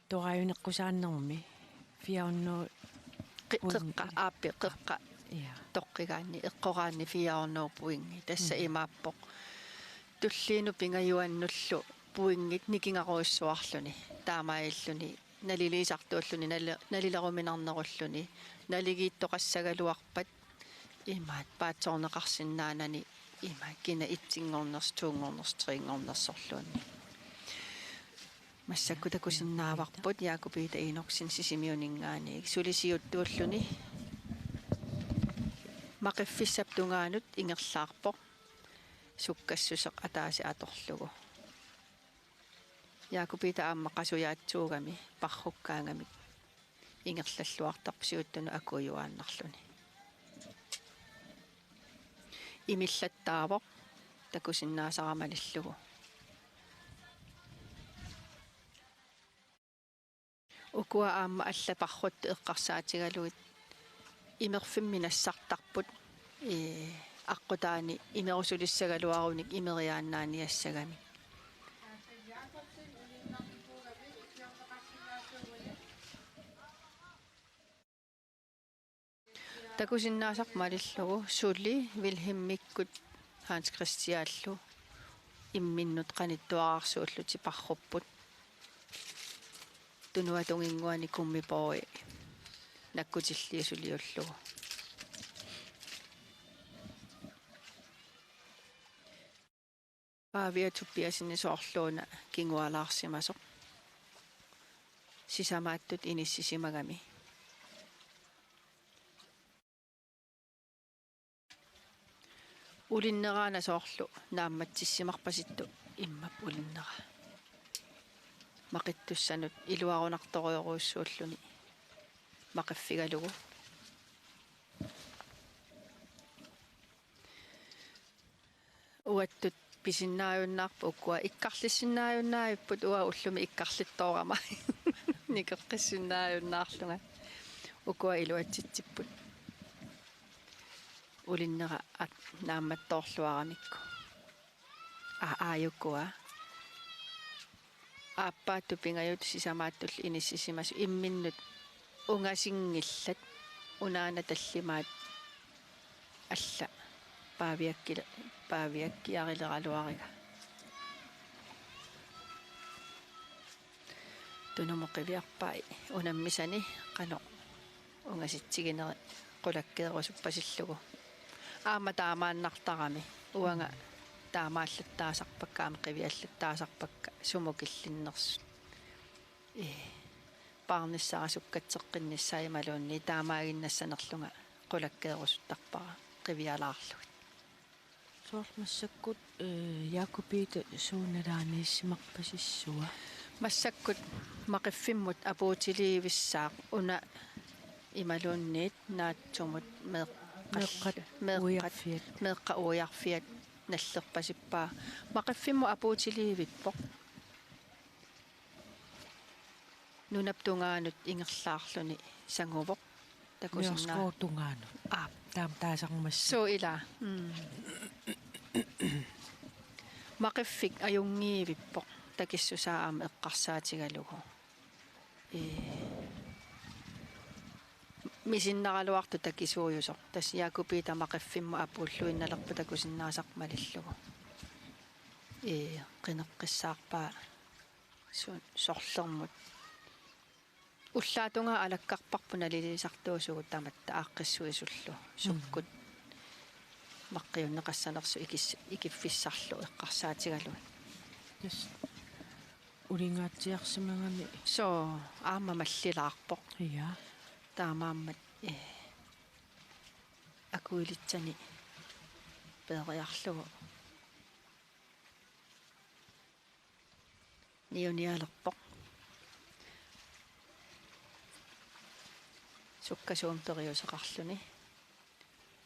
toraajuneqqusaannermi fire hundrede Qe-, pointi. Qeqqa, aappi, qeqqa. Ja. Toqqigaanni, eqqoraanni fire hundrede pointi. Tassa Mm. imaappoq. Tulliinut pingajuannullu pointit nikingarujussuarluni. Taamaalilluni naliliisartuulluni, nali-, nalileruminarnerulluni, naligiittoqassagaluarpat imaat paatsoorneqarsinnaanani imaat kina etsinngornersoq, toonngornersoq, treenngornersorluunniit. Massakkut takusinnaavarput Jakob Peter Enoksen Sisimiuninngaanniit. Suli siuttuulluni maqiffissap tungaanut ingerlaarpoq. Sukkassuseq ataaseq atorlugu. Jakob Peter aamma qasujaatsuugami parrukkaangamik ingerlalluartarpoq siuttunut akuujuaannarluni. Imillattaavoq takusinnaasara malillugu. Ukua aamma allat parruttut eqqarsaatigalugit imerfimmi nassartarput, ee, aqqutaani imerusulissagaluarunik imeriaannaaniassagamik. Takusinnaasaq malillugu suli Vilhelmikkut Hans Christianlu imminnut qanittuararsuullutik parrupput. Tunuatunginnguani kummipoori nakkutilliisuliullugu. Pavia Tobiassenip soorluuna kingualaarsimasoq. Sisamaattut inissisimagami. Ulinneraana soorlu naammatsissimarpasittoq immap ulinnera. Maqittussanut iluarunartorujorujussuulluni maqiffigalugu. Uattut pisinnaajunnaarput ukua ikkarlissinnaajunnaarput uanga ullumi ikkarlittoorama. Nikeqqissinnaajunnaarlunga. Ukua iluatsitsipput. Ulinnera at-, naammattoorluaramikku. Aa, aajukua. Aappaattut pingajut sisamaattullu inissisimasut imminnut ungasinngillat unaana tallimaat alla paaviakkile-, paaviakkiarileraluariga. Tunumut qiviarpai unammisani qanoq ungasitsigineri qulakkeerusuppasillugu. Aamma taamaannartarami. Uanga taamaallattaasarpakka, aamma qiviallattaasarpakka sumut killinnersut. Ee, paarnissara sukkatseqqinnissaa imaluunniit taamaaginnassanerlunga qulakkeerusuttarpara qivialaarlugit. Soorlu massakkut, ee, Jakob Peter suut nalaaniissimarpasissua? Massakkut maqiffimmut apuutiliivissaaq una imaluunniit naatsumut meeqqal-, Meeqqat meeqqat, uiarfiat. Meeqqat uiarfiat nallerpasippaa. Maqiffimmut apuutiliivippoq. Nunap tungaanut ingerlaarluni sanguvoq. Takusinnaa-. Nørreskov tungaanut. Aa. Taama taasarmassa. Suu ilaa. Mm. Maqiffik ajunngiivippoq. Takissusaa aamma eqqarsaatigalugu. Ee. Misinnaraluartoq takisuujusoq. Tassa Jakob Peter maqiffimmut apuulluinnalerpoq takusinnaasaq malillugu. Ee, qineqqissaarpaa. Su-, sorlermut. Ullaatungaa alakkarparput nalilisartuusugut tamatta aaqqissuisullu. Mm. Sukkut maqqiunneqassanersut ikis-, ikiffissarlu eqqarsaatigalugit. Yes. Ulingaatsiarsimagami. Soo, aamma mallilaarpoq. Ja. Taamaammat, ee, akuilitsani peeriarlugu. Niunialerpoq. Sukkasuumik periuseqarluni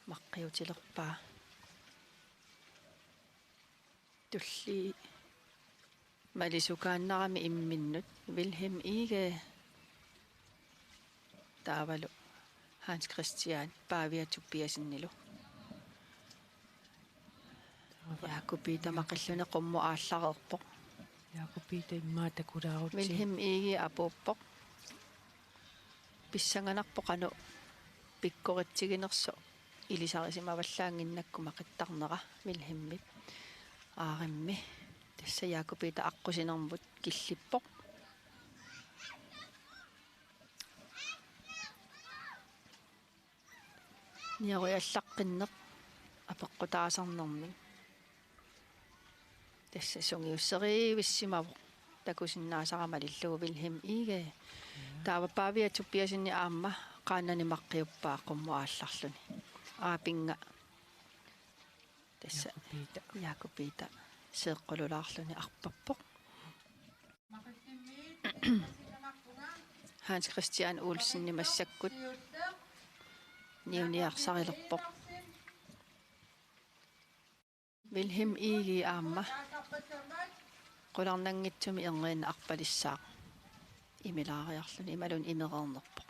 maqqiutilerpaa. Tulliit malisukaannarami imminnut Vilhelm Egede. Taavalu Hans Christian Pavia Tobiassenilu. Jakob Peter maqilluni qummut aallareerpoq. Jakob Peter immaqa takulaarutsi. Vilhelm Egede apuuppoq. Pissanganarpoq qanoq pikkoritsiginersoq ilisarisimavallaannginnakku maqittarnera Vilhelmip aarimmi. Tassa Jakob Peter aqqusinermut killippoq. Nioriallaqqinneq apeqqutaasarnermi. Tassa sungiusserivissimavoq. takusinnaasara malillugu Vilhelm Egede. Taava Pavia Tobiassenip aamma qaannani maqqiuppaa qummut aallarluni. Aapinnga tassa Jakob Peter. Jakob Peter seeqqululaarluni arpappoq. Hans Christian Olsen massakkut niuniarsarilerpoq. Vilhelm Egede aamma qularnanngitsumik erniinnaq arpalissaaq imilaariarluni imaluunniit imereernerpoq.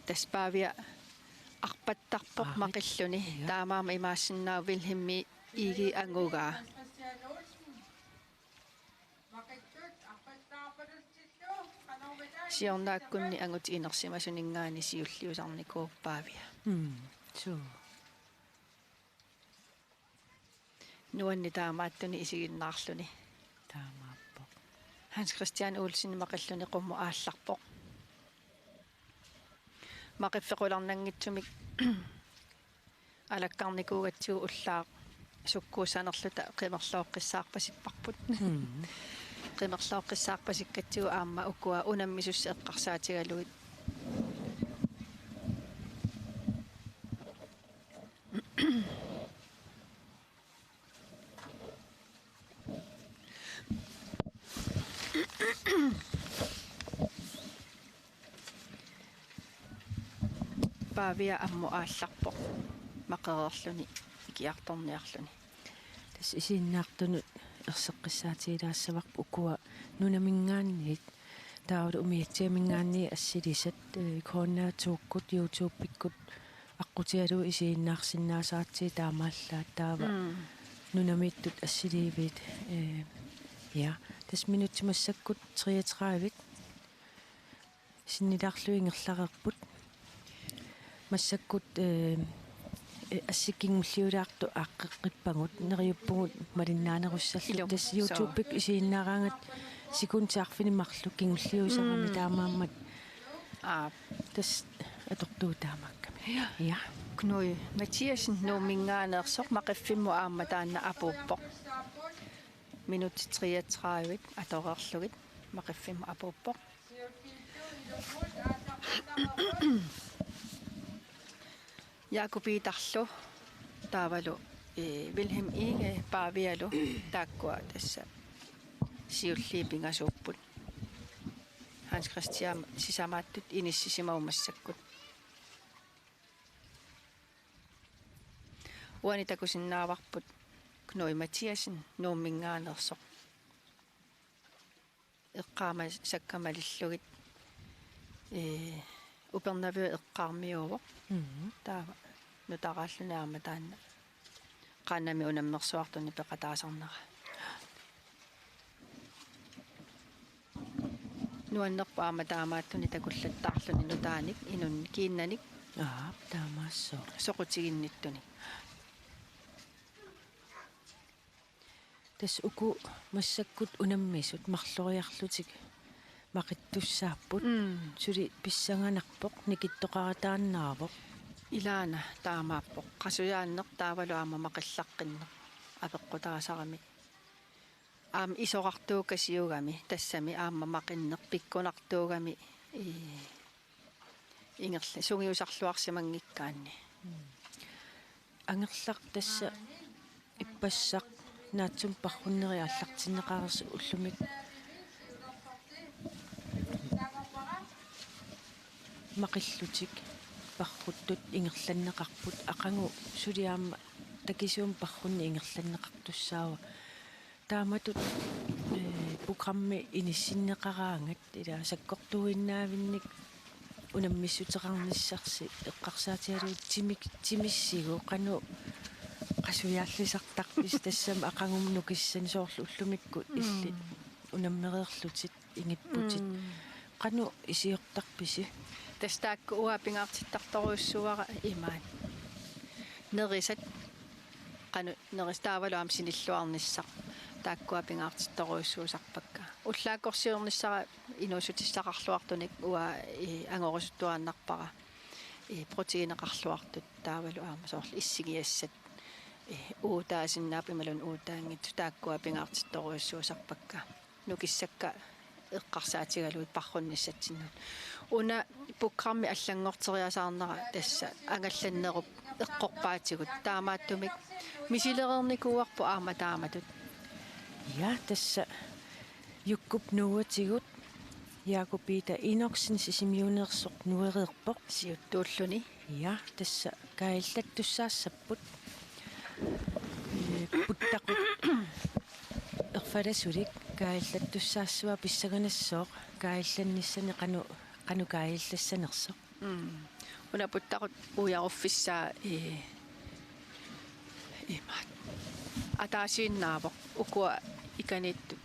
Tassa Pavia arpattarpoq Aarit. Maqilluni. Ja. Taamaammat imaassinnaavoq Vilhelm Egede angugaa. Siornaakkunni angutit inersimasuninngaanniit siulliusarnikuuvoq Pavia. Mm, suu. Nuanneq taamaattunik isiginnaarluni. Taamaappoq. Hans Christian Olsen maqilluni qummut aallarpoq. Maqiffeq qularnanngitsumik alakkarnikuugatsigu ullaaq sukkuussanerluta qimerlooqqissaarpasipparput. Mm. Qimerlooqqissaarpasikkatsigu aamma ukua unammisussat eqqarsaatigalugit. Pavia ammut aallarpoq maqereerluni ikiartorniarluni. Tassa isiginnaartunut erseqqissaatigilaassavarput ukua nunaminngaanniit taavalu umiatsiaminngaanniit assilisat, eh, K N R to-kkut, YouTube-ikkut aqqutigalugu isiginnaarsinnaasaratsigit taamaallaat taava. Mm. Nunamiittut assiliiviit, eh, ja. Tassa minutsit massakkut treogtredive. Sinnilaarlugit ingerlareerput. Massakkut, eh, eh, assit kingulliulaartut aaqqeqqippagut, neriuppugut malinnaanerussallutik. Ilumut. Tassa soo. YouTube-ikkut isiginnaaraangat sekundit arfineq-marluk kingulliusarami. Mm. Taamaammat. Aap. Tassa atortugut taamaakkami. Ja. Ja. Knud Mathiassen Nuumminngaanneersoq maqiffimmut aamma taanna apuuppoq. Minutsit treogtredive atoreerlugit maqiffimmut apuuppoq. Jakob Peterlu taavalu, eh, Vilhelm Egede Pavialu taakkua tassa siulliit pingasuupput. Hans Christian sisamaattut inissisimavoq massakkut. Uani takusinnaavarput Knud Mathiassen Nuumminngaanneersoq. Eqqaamasakka malillugit, ee, Upernaviup eqqaamiuuvoq. Mhm. Taava nutaraalluni aamma taanna qaannamik unammersuartunik peqataasarnera. Nuannerpoq aamma taamaattunik takullattaarluni nutaanik, inunnik, kiinnanik. Aap, taamaassooq. Soqutiginnittunik. Tassa uku massakkut unammisut marloriarlutik maqittussaapput. Mm. Suli pissanganarpoq, nikittoqarataannaavoq. Ilaana taamaappoq. Qasujaanneq taavalu aamma maqillaqqinneq apeqqutaasarami. Aamma isorartuukasiugami tassami aamma maqinneq pikkunartuugami, ii, ingerla-, sungiusarluarsimanngikkaanni. Mm. Angerlaq tassa ippassaq naatsumik parrunnerit aallartinneqareersut ullumi maqillutik parruttut ingerlanneqarput, aqagu suli aamma takisuumik parrunneq ingerlanneqartussaavoq. Taamatut, eh, programmi inissinneqaraangat ila sakkortuuinnaavinnik unammissuteqarnissarsi eqqarsaatigalugu timik-, timissigu qanoq qasujaallisartarpisi tassami aqagumut nukissanik soorlu ullumikkut illit. Mm. Unammereerlutit ingipputit. Mm. Qanoq isiortarpisi? Tassa taakku uanga pingaartittartorujussuuara imaat. Nerisat, qanoq nerisat taavalu aamma sinilluarnissaq. Taakkua pingaartittorujussuusarpakka. Ullaakkorsiornissara inuussutissaqarluartunik uanga, ii, angorusuttuaannarpara. Ii, proteineqarluartut taavalu aamma soorlu issigiassat. Uutaasinnaavoq imaluunniit uutaanngitsut, taakkua pingaartittorujussuusarpakka. Nukissakka eqqarsaatigalugit parrunnissatsinnut. Una programmi allanngorteriasaarnera tassa angallannerup eqqorpaatigut. Taamaattumik misilereernikuuarput aamma taamatut. Ja, tassa Jukkup Noahtigut Jakob Peter Enoksen Sisimiuneersoq nuereerpoq. Siuttuulluni. Ja, tassa kaajallattussaassapput. Ee, puttaqut erfalasulik kaajallattussaassavaa, pissanganassooq kaajallannissani qanoq, qanoq kaajallassanersoq. Mm. Una puttaqut ujaruffissaa, ee, imaat. Ataasiinnaavoq, ukua ikaniittut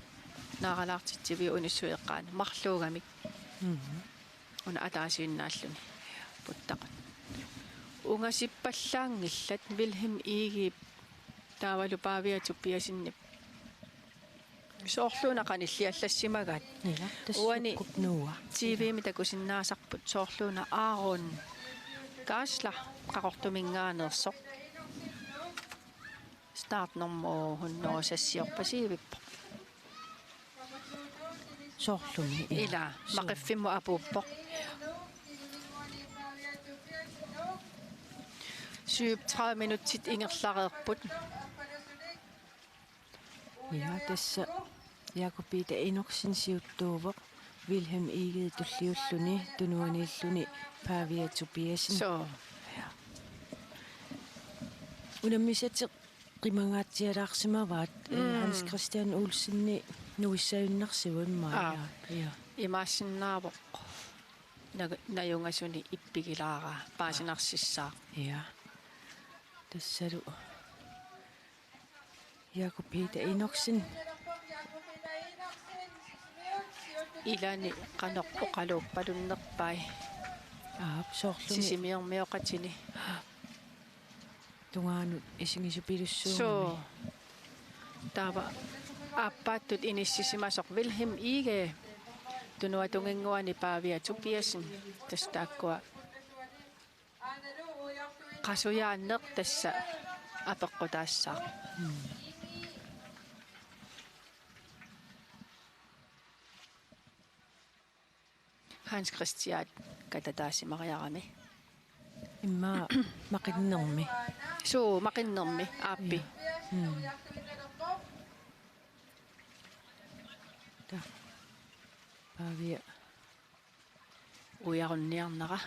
naaralaartitsiviup unissut eqqaani marluugamik. Mm. Una ataasiinnaalluni puttaqut. Ungasippallaanngillat, Vilhelm Egedep taavalu Pavia Tobiassenip. Soorluuna qanilliallassimagaat. Ja, tassa uani Jukkup Noah. T V-mi takusinnaasarput soorluuna Aaron Geisler Qaqortuminngaanneersoq. Startnummer hundrede og seks-iorpasiivippoq. Soorlumi, ja. Ila, suu, maqiffimmut apuuppoq. Syvogtredive minutsit ingerlareerput. Ja, tassa Jakob Peter Enoksen siuttuuvoq, Vilhelm Egede tulliulluni, tunuaniilluni Pavia Tobiassen. Suu. Ja. Unammisatik qimangaatsialaarsimavaat, eh, mm, Hans Christian Olsenip nuissajunnarsivoq immaqa. Aap. Ja. Ja. Imaassinnaavoq na-, najungasunik ippigilaaraa paasinarsissaaq. Ja. Tassalu Jakob Peter Enoksen. Ilani qanoq oqaluuppalunnerpai. Aap, soorlumi. Sisimiormioqatini. Tungaanut isigisupilussuugami. Suu. Taava aappaattut inissisimasoq Vilhelm Egede, tunuatunginnguani Pavia Tobiassen, tassa taakkua qasujaanneq tassa apeqqutaassaaq. Mm. Hans Christian katataasimariarami. Immaqa maqinnermi. Suu, maqinnermi, aappi. Ja. Mm. Ta-, Pavia. Ujarunniarnera.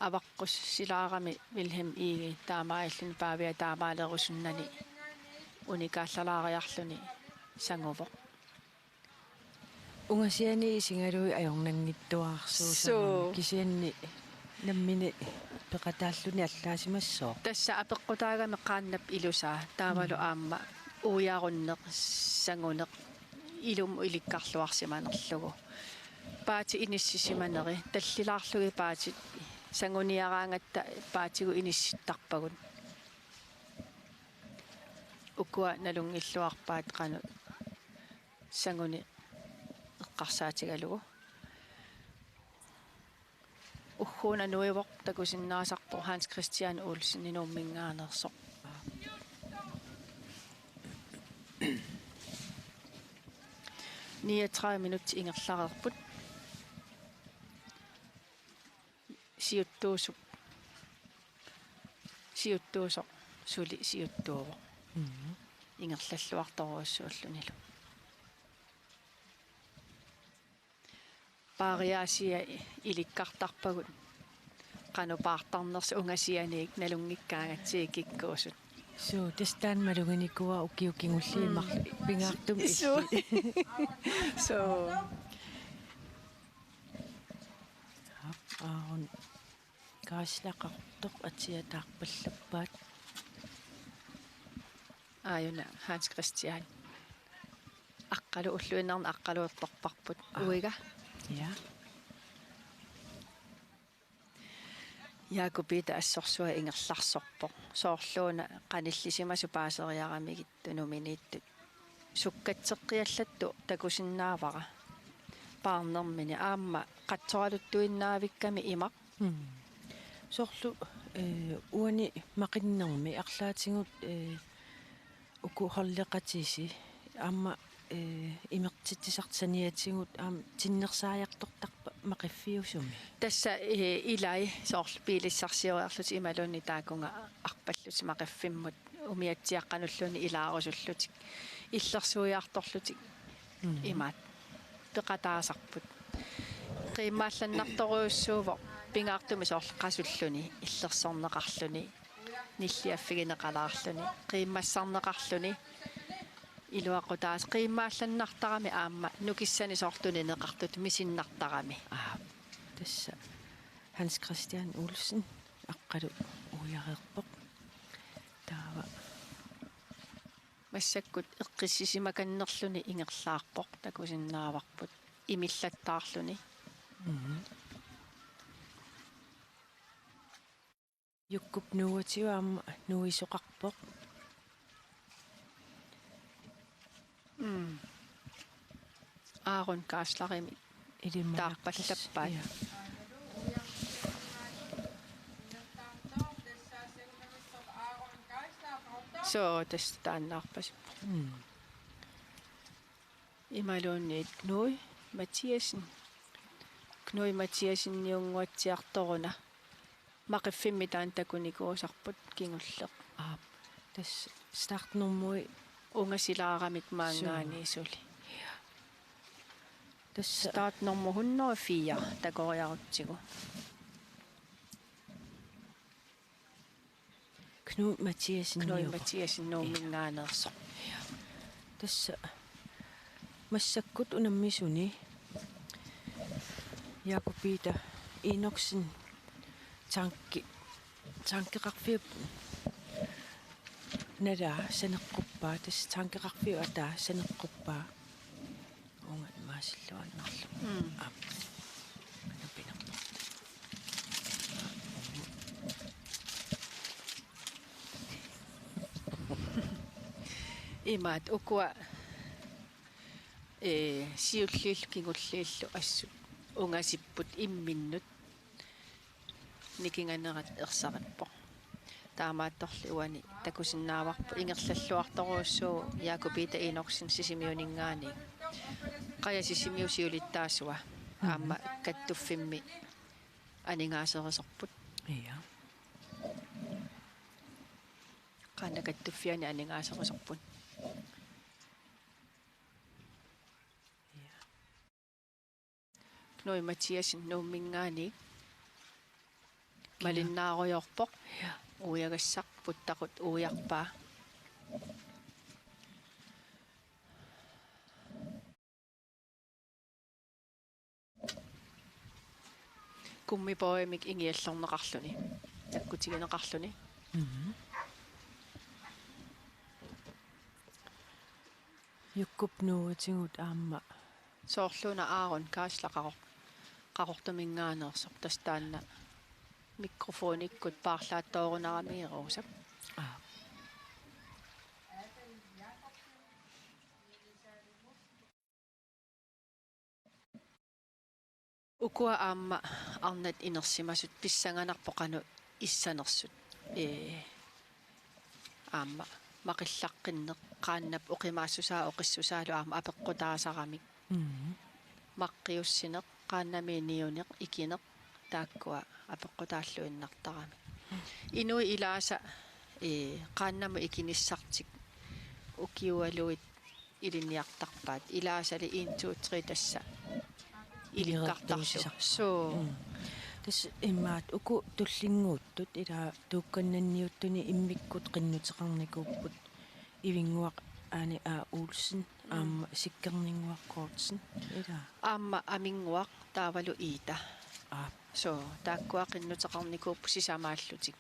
Avaqqussilaarami Vilhelm Egede taamaalilluni Pavia taamaalerusunnani unikaallalaariarluni sanguvoq. Ungasiani isigalugit ajornanngitsuararsuusaramik. Suu. Kisianni nammineq peqataalluni allaasimassooq. Tassa apeqqutaagami qaannap ilusaa, taavalu, mm, aamma ujarunneq, sanguneq, ilumut ilikkarluarsimanerlugu. Paatip inissisimaneri, tallilaarlugit paatit sanguniaraangatta paatigut inissittarpagut. Ukua nalunngilluarpaat qanoq sanguneq eqqarsaatigalugu. Ugguuna nuivoq, takusinnaasarpoq Hans Christian Olsen Nuumminngaanneersoq. Niogtredive minutsit ingerlareerput. Siuttuusup. Siuttuusoq suli siuttuuvoq. Mhm. Ingerlalluartorujussuullunilu. Paariaasia ilikkartarpagut qanoq paartarnersoq ungasianiit nalunngikkaangatsigit kikkuusut. Suu, tassa taanna maluginikuuara ukiut kingulliit, mm, marluk pingaartumik. Suu. Illit. Suu. Aap, Aaron Geisler Qaqortoq atia taarpallappaat. Aajuna Hans Christian. Aqqalu-, ulluinnarni aqqalulertorparput. Aa. Uiga. Ja. Jakob Peter assorsuaq ingerlarsorpoq. Soorluuna qanillisimasut paaseriaramigit tunuminiittut. Sukkatseqqiallattoq takusinnaavara. Paarnermini aamma qatsoraluttuinnaavikkami imaq. Mm. Soorlu Eh, uani maqinnermi arlaatigut, eh, uku holdeqatisi aamma, eh, imertitsisartut saniatigut aamma tinnersaajartortarpa maqiffiusumi? Tassa, eh, ilai soorlu biilissarsioriarlutik imaluunniit taakunga arpallutik maqiffimmut umiatsiaqqanulluunniit ilaarusullutik illersuiartorlutik. Mhm. Imaat peqataasarput. Qiimmaallannartorujussuuvoq pingaartumik soorlu qasulluni, illersorneqarluni, nilliaffigineqalaarluni, qiimmassarneqarluni, iluaqutaas qiimmaallannartarami aamma nukissanik soorlu tunineqartut misinnartarami. Aa, tassa Hans Christian Olsen Aqqalu uiareerpoq. Taava massakkut eqqissisimakannerluni ingerlaarpoq, takusinnaavarput imillattaarluni. Mhm. Jukkup nuuatigut aamma nuisoqarpoq. Mm. Aaron Kaaslarimi ilimalaqqas taarpallappaat. Ja. Soo, tassa taannaarpasippoq. Mm. Imaluunniit Knud Mathiassen. Knud Mathiasseniunnguatsiartoruna. Maqiffimmi taanna takunikuusarput kingulleq. Aap. Tassa startnummeri ungasilaaramik maanngaanniit suli. Suu. Tassa startnummer hundrede og fire takoriarutsigu. Knud Mathiassen. Knud Mathiassen Nuumminngaanneersoq. Ja. Tassa massakkut unammisuni Jakob Peter Enoksen tanki-, tankeqarfiup nalaa saneqquppaa, tassa tankeqarfiup ataa saneqquppaa. Uunga imaasilluarnerlu. Mm. Aap. Napinerpoq. Imaat ukua, ee, siulliillu kingulliillu assut ungasipput imminnut. Nikinganerat ersarippoq. Taamaattorli uani takusinnaavarput ingerlalluartorujussuuvoq Jakob Peter Enoksen Sisimiuninngaanniit. Qaja Sisimiut siulittaasua. Mhm. Aamma kattuffimmi aningaaserisorput. Ja. Qaannat kattuffianni aningaaserisorput. Ja. Knud Mathiassen Nuumminngaanniit. Kina? Malinnaarujoorpoq. Ja. Uiagassaq puttaqut uiarpaa. Gummibådimik ingiallorneqarluni. Takkutigineqarluni. Mhm. Jukkup nuuatigut aamma. Soorluuna Aaron Kaasla Qaqor-, Qaqortuminngaanneersoq, tassa taanna mikrofonikkut paarlaattoorunaramiiruusap. Aa. Ukua aamma arnat inersimasut pissanganarpoq qanoq issanersut. Ee, aamma maqillaqqinneq qaannap oqimaassusaa oqissusaalu aamma apeqqutaasaramik. Mhm. Maqqiussineq, qaannamiit niuneq, ikineq, taakkua apeqqutaalluinnartaramik. Inuit ilaasa, ee, qaannamut ikinissartik ukiualuit ilinniartarpaat. Ilaasali en, to, tre tassa ilikkartarlugit. Ilikkartuusisarput. Suu. Mm. Tassa imaat uku tullinnguuttut ila tuukkannanniuttuni immikkut qinnuteqarnikuupput Ivinnguaq Ane A. Olsen, mm, aamma Sikkerninnguaq Kortsen. Ila. Aamma Aminnguaq taavalu Iita. Aap. Suu, taakkua qinnuteqarnikuupput sisamaallutik.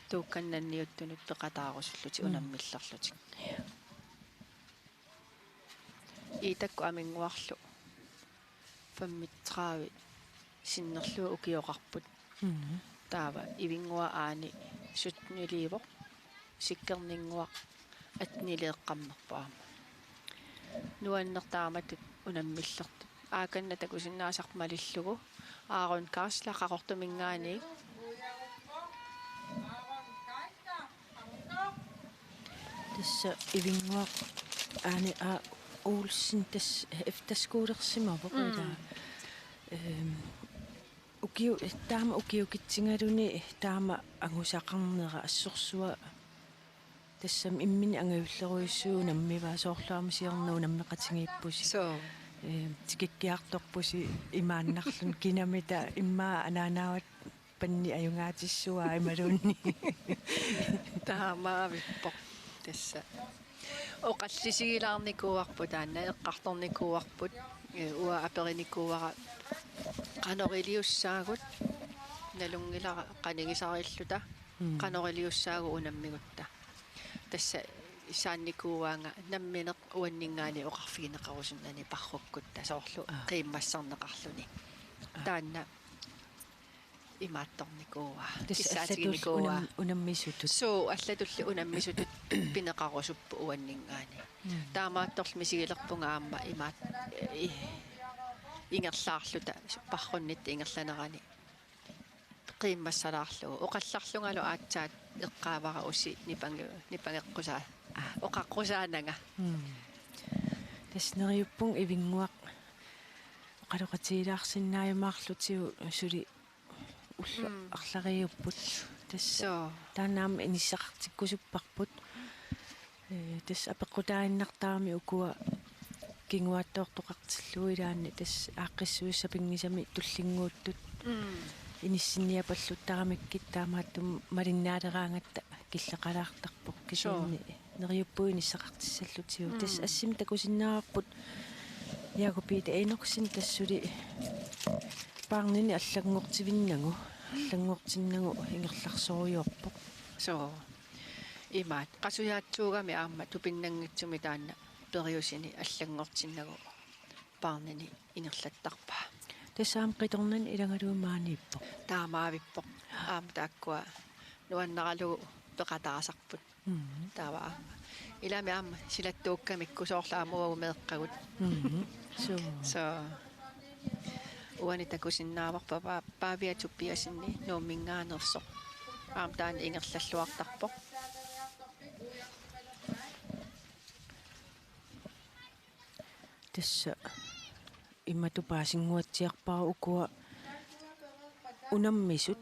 Tuukkannanniuttunut peqataarusullutik, mm, unammillerlutik. Iitakkut Aminnguarlu femogtredive sinnerlugu ukioqarput. Mhm. Taava Ivinnguaq Ane sytteniliivoq, Sikkerninnguaq attenileeqqammerpoq aamma. Nuanneq taamatut unammillertut. Aakanna takusinnaasarput malillugu Aaron Kaasla Qaqortuminngaanniit. Tassa Ivinnguaq Aani A. Olsen tassa efterskolersimavoq. Mm. Ilaa. Ehm, ukiu-, taama ukiukitsigaluni taama angusaqarnera assorsuaq tassami imminut angajullerujussuuvoq unammivaa, soorlu aamma siorna unammeqatigiippusi. Soo. Ehm, tikikkiartorpusi imaannarluni kinamita immaqa anaanaavat panni ajugaatissuaa imaluunniit. Taamaavippoq tassa. Oqallisigilaarnikuuarput taanna, eqqartornikuuarput, ee, uanga aperinikuuara qanoq iliussaagut, nalunngilara qanigisariilluta, mm, qanoq iliussaagut unammigutta. Tassa saannikuuaanga nammineq uanninngaanniit oqarfigineqarusunnani parrukkutta soorlu, aa, qiimmassarneqarluni. Aa. Taanna imaattornikuuaa. Tassa allatulli kissaatiginikuuaa. Unam-, unammisutut. Suu, allatulli unammisutut pineqarusupput uanninngaanniit. Mm. Taamaattorli misigilerpunga aamma imaat-, i-, ingerlaarluta, parrunnitta ingerlanerani qiimmassalaarlugu. Oqallarlungalu aatsaat eqqaavara usi nipange-, nipangeqqusaa-, aa, oqaqqusaananga. Mm. Tassa neriuppunga Ivinnguaq oqaloqatigilaarsinnaajumaarlutigu suli ullut, mm, arlariupput. Tassa. Soo. Taanna aamma inissaqartikkusupparput. Ee, tassa apeqqutaaginnartarami ukua kinguaattoortoqartillugu ilaanni tassa aaqqissuussat sapinngisamik tullinnguuttut. Mm. Inissinniapaluttaramikkit taamaattumik malinnaaleraangatta killeqalaartarpoq. Soo. Kisianni neriuppunga inissaqartissallutigu. Mm. Tassa assimi takusinnaavarput Jakob Peter Enoksen tassa suli paarnini allanngortivinnagu, allanngortinnagu ingerlarsorujoorpoq. Soo. Imaat. Qasujaatsuugami aamma tupinnanngitsumik taanna periusini allanngortinnagu paarnini ingerlattarpaa. Tassa aamma qitornani ilagalugu maaniippoq. Taamaavippoq. Aamma taakkua nuannaralugu peqataasarput. Mhm. Taava aamma. Ilami aamma silattuukkamikku soorlu aamma uagut meeqqagut. Mhm. Soo. Soo. Uani takusinnaavarput Pa-, Pavia Tobiassenip Nuumminngaanneersoq. Aamma taanna ingerlalluartarpoq. Tassa imatut paasinnguatsiarpara ukua unammisut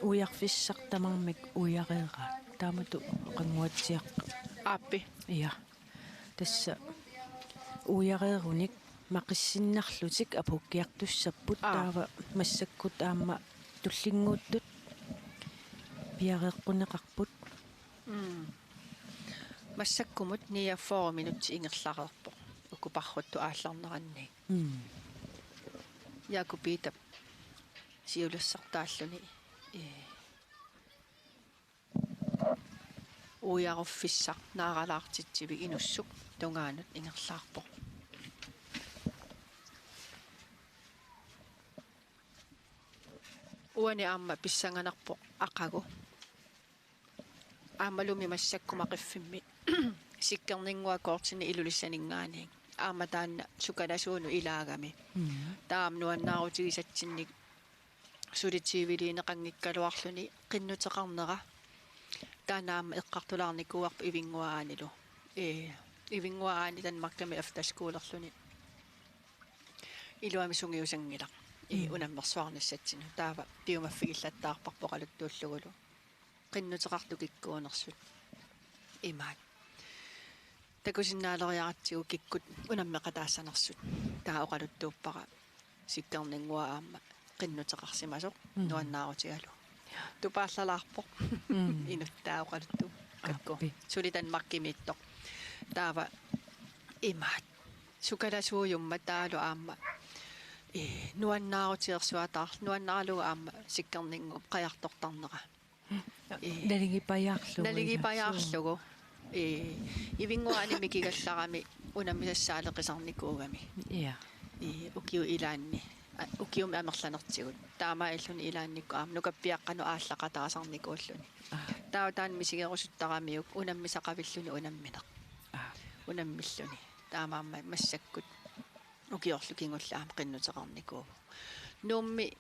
uiarfissaq tamarmik uiareeraat. Taamatut oqannguatsiarpoq. Aappi. Ja. Tassa uiareerunik maqissinnarlutik apuukkiartussapput. Aa. Taava massakkut aamma tullinnguuttut piareeqquneqarput. Mm. Massakkumut niogfyrre minutsit ingerlareerpoq uku parruttut aallarneranniit. Mm. Jakob Peter siulersortaalluni, ee, uiaruffissaq naaralaartitsivik inussuk tungaanut ingerlaarpoq. Uani aamma pissanganarpoq aqagu. Aammalumi massakkut Maqiffimmi Sikkerninnguaq Kortini Ilulissaninngaanniit. Aamma taanna sukalasuunut ilaagami. Mm. Taava nuannaarutigisatsinnik suli Tiviliineqanngikkaluarluni qinnuteqarnera. Taanna aamma eqqartulaarnikuuarput Ivinnguaq Aanilu. Ee, Ivinnguaq Aani Danmarkimi efterskolerluni iluamik sungiusanngilaq. Ee, mm, unammersuarnissatsinnut. Taava piumaffigillattaarparput oqaluttuullugulu qinnuteqartut kikkuunersut. Imaat. Takusinnaaleriaratsigu kikkut unammeqataassanersut. Taava oqaluttuuppara Sikkerninnguaq aamma qinnuteqarsimasoq, mm, nuannaarutigalugu. Tupaallalaarpoq. Mm. Inuttaa oqaluttuukkakku. Aappi. Suli Danmarkimiittoq. Taava imaat. Sukalasuujummat taavalu aamma, ee, nuannaarutigersuataar-, nuannaaralugu aamma Sikkerninnguup qajartortarnera. Ee. Naligipajaarlugu. Naligipajaarlugu. Ee, Ivinnguaq Aani mikigallarami unammisassaaleqisarnikuugami. Ja. Ee, ukiut ilaanni. A, ukiumi amerlanertigut. Taamaalilluni ilaannikkut aamma nukappiaqqanut aallaqataasarnikuulluni. Aa. Taava taanna misigerusuttaramiuk unammisaqavilluni unammineq. Aa. Unammilluni. Taamaammat massakkut ukiorlu kingulleq aamma qinnuteqarnikuuvoq. Nuummi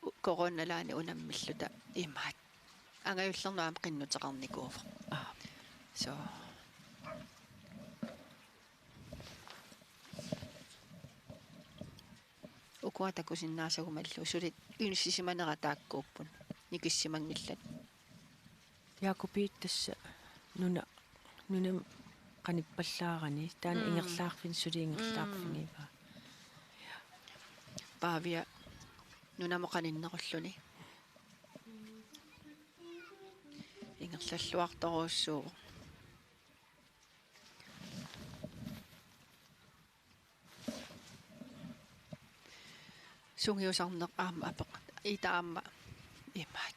u-, coronalaani unammilluta imaat. Angajullernut aamma qinnuteqarnikuuvoq. Aa. Soo. Uanga takusinnaasaguma illu suli inissisimanera taakkuupput nikissimanngillat. Jaakupiit tassa nuna, nunami qanippallaarani, taanna Mm. ingerlaarfin-, suli Mm. ingerlaarfigivaa. Paavia nunamut qaninnerulluni. Ingerlalluartorujussuuvoq. Sungiusarneq aamma apeq-, itaamma imaat.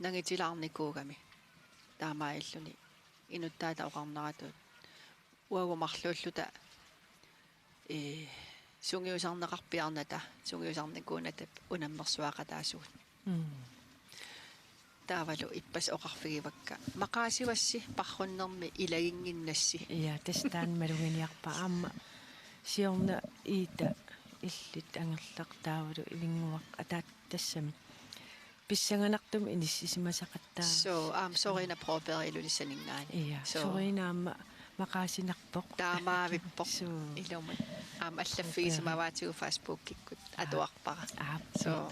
Nangitilaarnikuugami. Taamaalilluni inuttaata oqarneratut. Uagut marluulluta, ee, sungiusarneqarpiarnata, sungiusarnikuunata unammersuaqataasugut. Mm. Taavalu ippassaq oqarfigivakka: Maqaasivassi parrunnermi ilaginnginnassi. Ja, tassa taanna maluginiarpara aamma. Siorna Iita illit angerlartaavalu Ilinnguaq ataat tassami. Pissanganartumik inissisimasaqattaarami. Suu, aamma Sorina Broberg Ilulissaninngaanniit. Ja, Suu. Sorina aamma maqaasinarpoq. Taamaavippoq. Suu. Ilumut. Aamma allaffigisimavaatigut Facebookikkut atuarpara. Aap. Suu.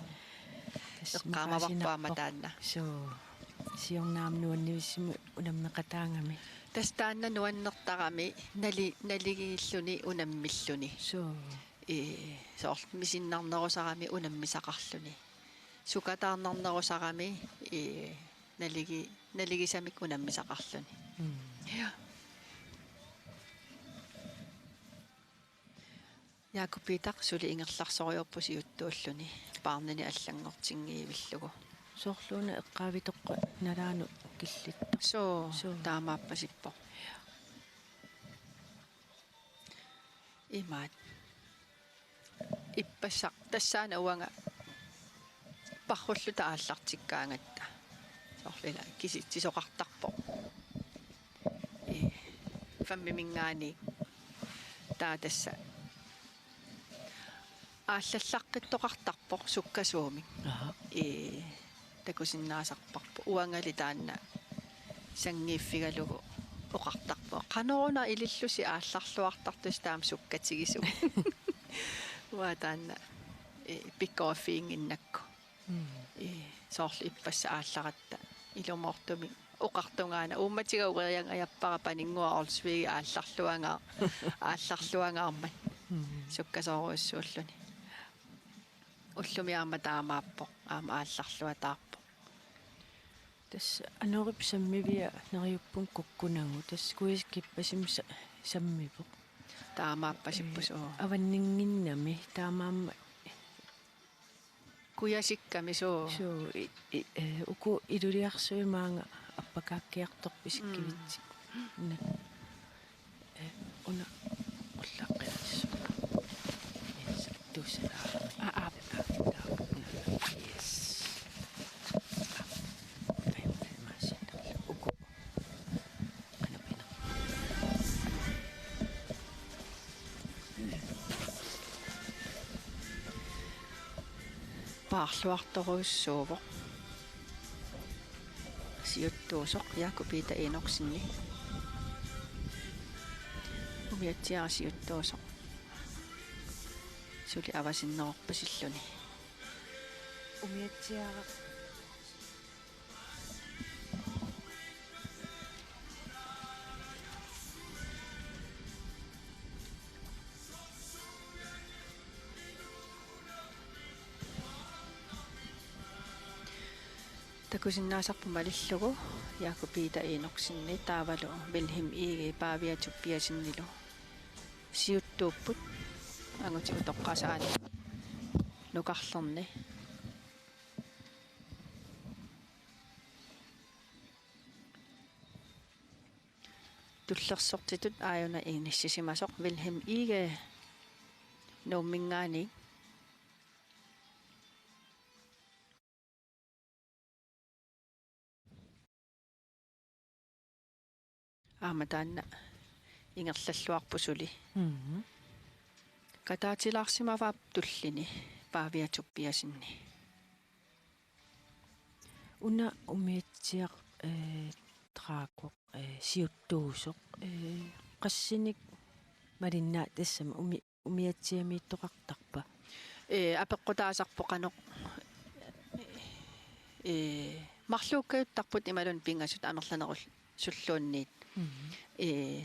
Tassa eqqaamavarput aamma maqaasinarpoq. Taanna. Suu. Siorna aamma nuannivissimik unammeqataagami. Tassa taanna nuannertarami nali-, naligiilluni unammilluni. Suu. Ee, soorlu misinnarnerusarami unammisaqarluni. Sukataarnarnerusarami, ee, naligi-, naligisamik unammisaqarluni. Mm. Ja. Jaakup Piitaq suli ingerlarsoriuppoq siuttuulluni, paarnini allanngortinngivillugu. Soorluuna eqqaavitoqqat nalaanut killittoq. Suu, Suu. Taamaappasippoq. Imaat. Ippassaq tassaana uanga parrulluta aallartikkaangatta. Soorlu ila kisitsisoqartarpoq. Ee, femiminngaanniit taava tassa aallallaqqittoqartarpoq sukkasuumik. Aha. Ee, takusinnaasarparput. Uangali taanna sanngiiffigalugu oqartarpoq: Qanoruna ilillusi aallarluartartusi taama sukkatigisumik. Uanga taanna, ee, pikkoriffiginnginnakku. Mm. Ee, soorlu ippassaq aallaratta ilumoortumik oqartunga aana. Uummatiga ueriangajappara Paninnguaq Olsvig aallarluanga-, aallarluangaarmat. Mm. Sukkasoorujussuulluni. Ullumi aamma taamaappoq, aamma aallarluataarpoq. Tassa anorip sammivia neriuppunga kukkunagu, tassa kuisikkippasimi sa-, sammivoq. Taamaappasippoq. Ee, suu. Avanninnginnami, taamaammat kujasikkami, suu. Suu, i-, i-, ee, uku iluliarsuit maanga appakaakkiartorput isikkivitsigut. Mm. Naa. Ee, una ullaqqinissut. Yes, tuusa. Aa, aa. Yes. Ai, maasinnarlu. Uku. Qanapina. Paarluartorujussuuvoq. Siuttuusoq Jaaku Piita Enoksenip. Umiatsiaq siuttuusoq. Suli avasinnerorpasilluni. Umiatsiaq. Takusinnaasarput malillugu Jaaku Piita Enoksenip taavalu Vilhelm Egede Pavia Tobiassenilu siuttuupput angutit utoqqaat aana nukarlerni. Tullersortitut aajuna inissisimasoq Vilhelm Egede Nuumminngaanniit. Aamma taanna ingerlalluarpoq suli. Mhm. Kataatilaarsimavaa tullini Pavia Tobiassenip. Una umiatsiaq, ee, Drakoq, ee, siuttuusoq, ee, qassinik malinnaat tassami umi-, umiatsiamiittoqartarpa? Ee, apeqqutaasarpoq qanoq, ee, marluukkajuttarput imaluunniit pingasut amerlanerusulluunniit. Mhm. Ee,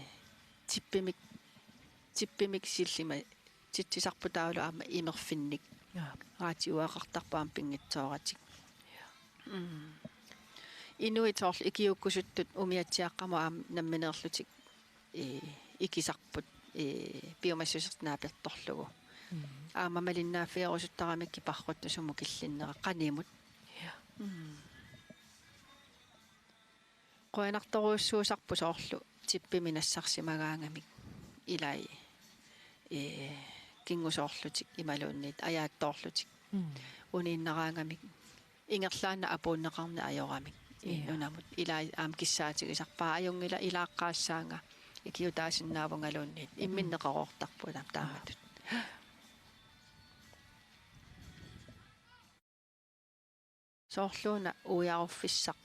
tippimik, tippimik sillima-, titsisarput taavalu aamma imerfinnik. Jaa. Raatiuaqartarpoq aamma pinngitsooratik. Mm. Inuit soorlu ikiuukkusuttut umiatsiaqqamut aamma nammineerlutik, ee, ikisarput, ee, piumassusertik naapertorlugu. Mm. Aamma malinnaaffigerusuttaramik kiparruttusumut killinnera qanimut. Ja. Mm. Qujanartorujussuusarput soorlu tippimik nassarsimagaangamik ilai, ee, kingusoorlutik imaluunniit ajaattoorlutik. Mm. Uniinnaraangamik ingerlaannaq apuunneqarneq ajoramik. Ii, ja. Nunamut ilai aamma kissaatigisarpara ajunngilaq ilaaqqaassaanga ikiuutaasinnaavungaluunniit imminneq qoroortarput aamma taamatut. Soorluuna uiaruffissaq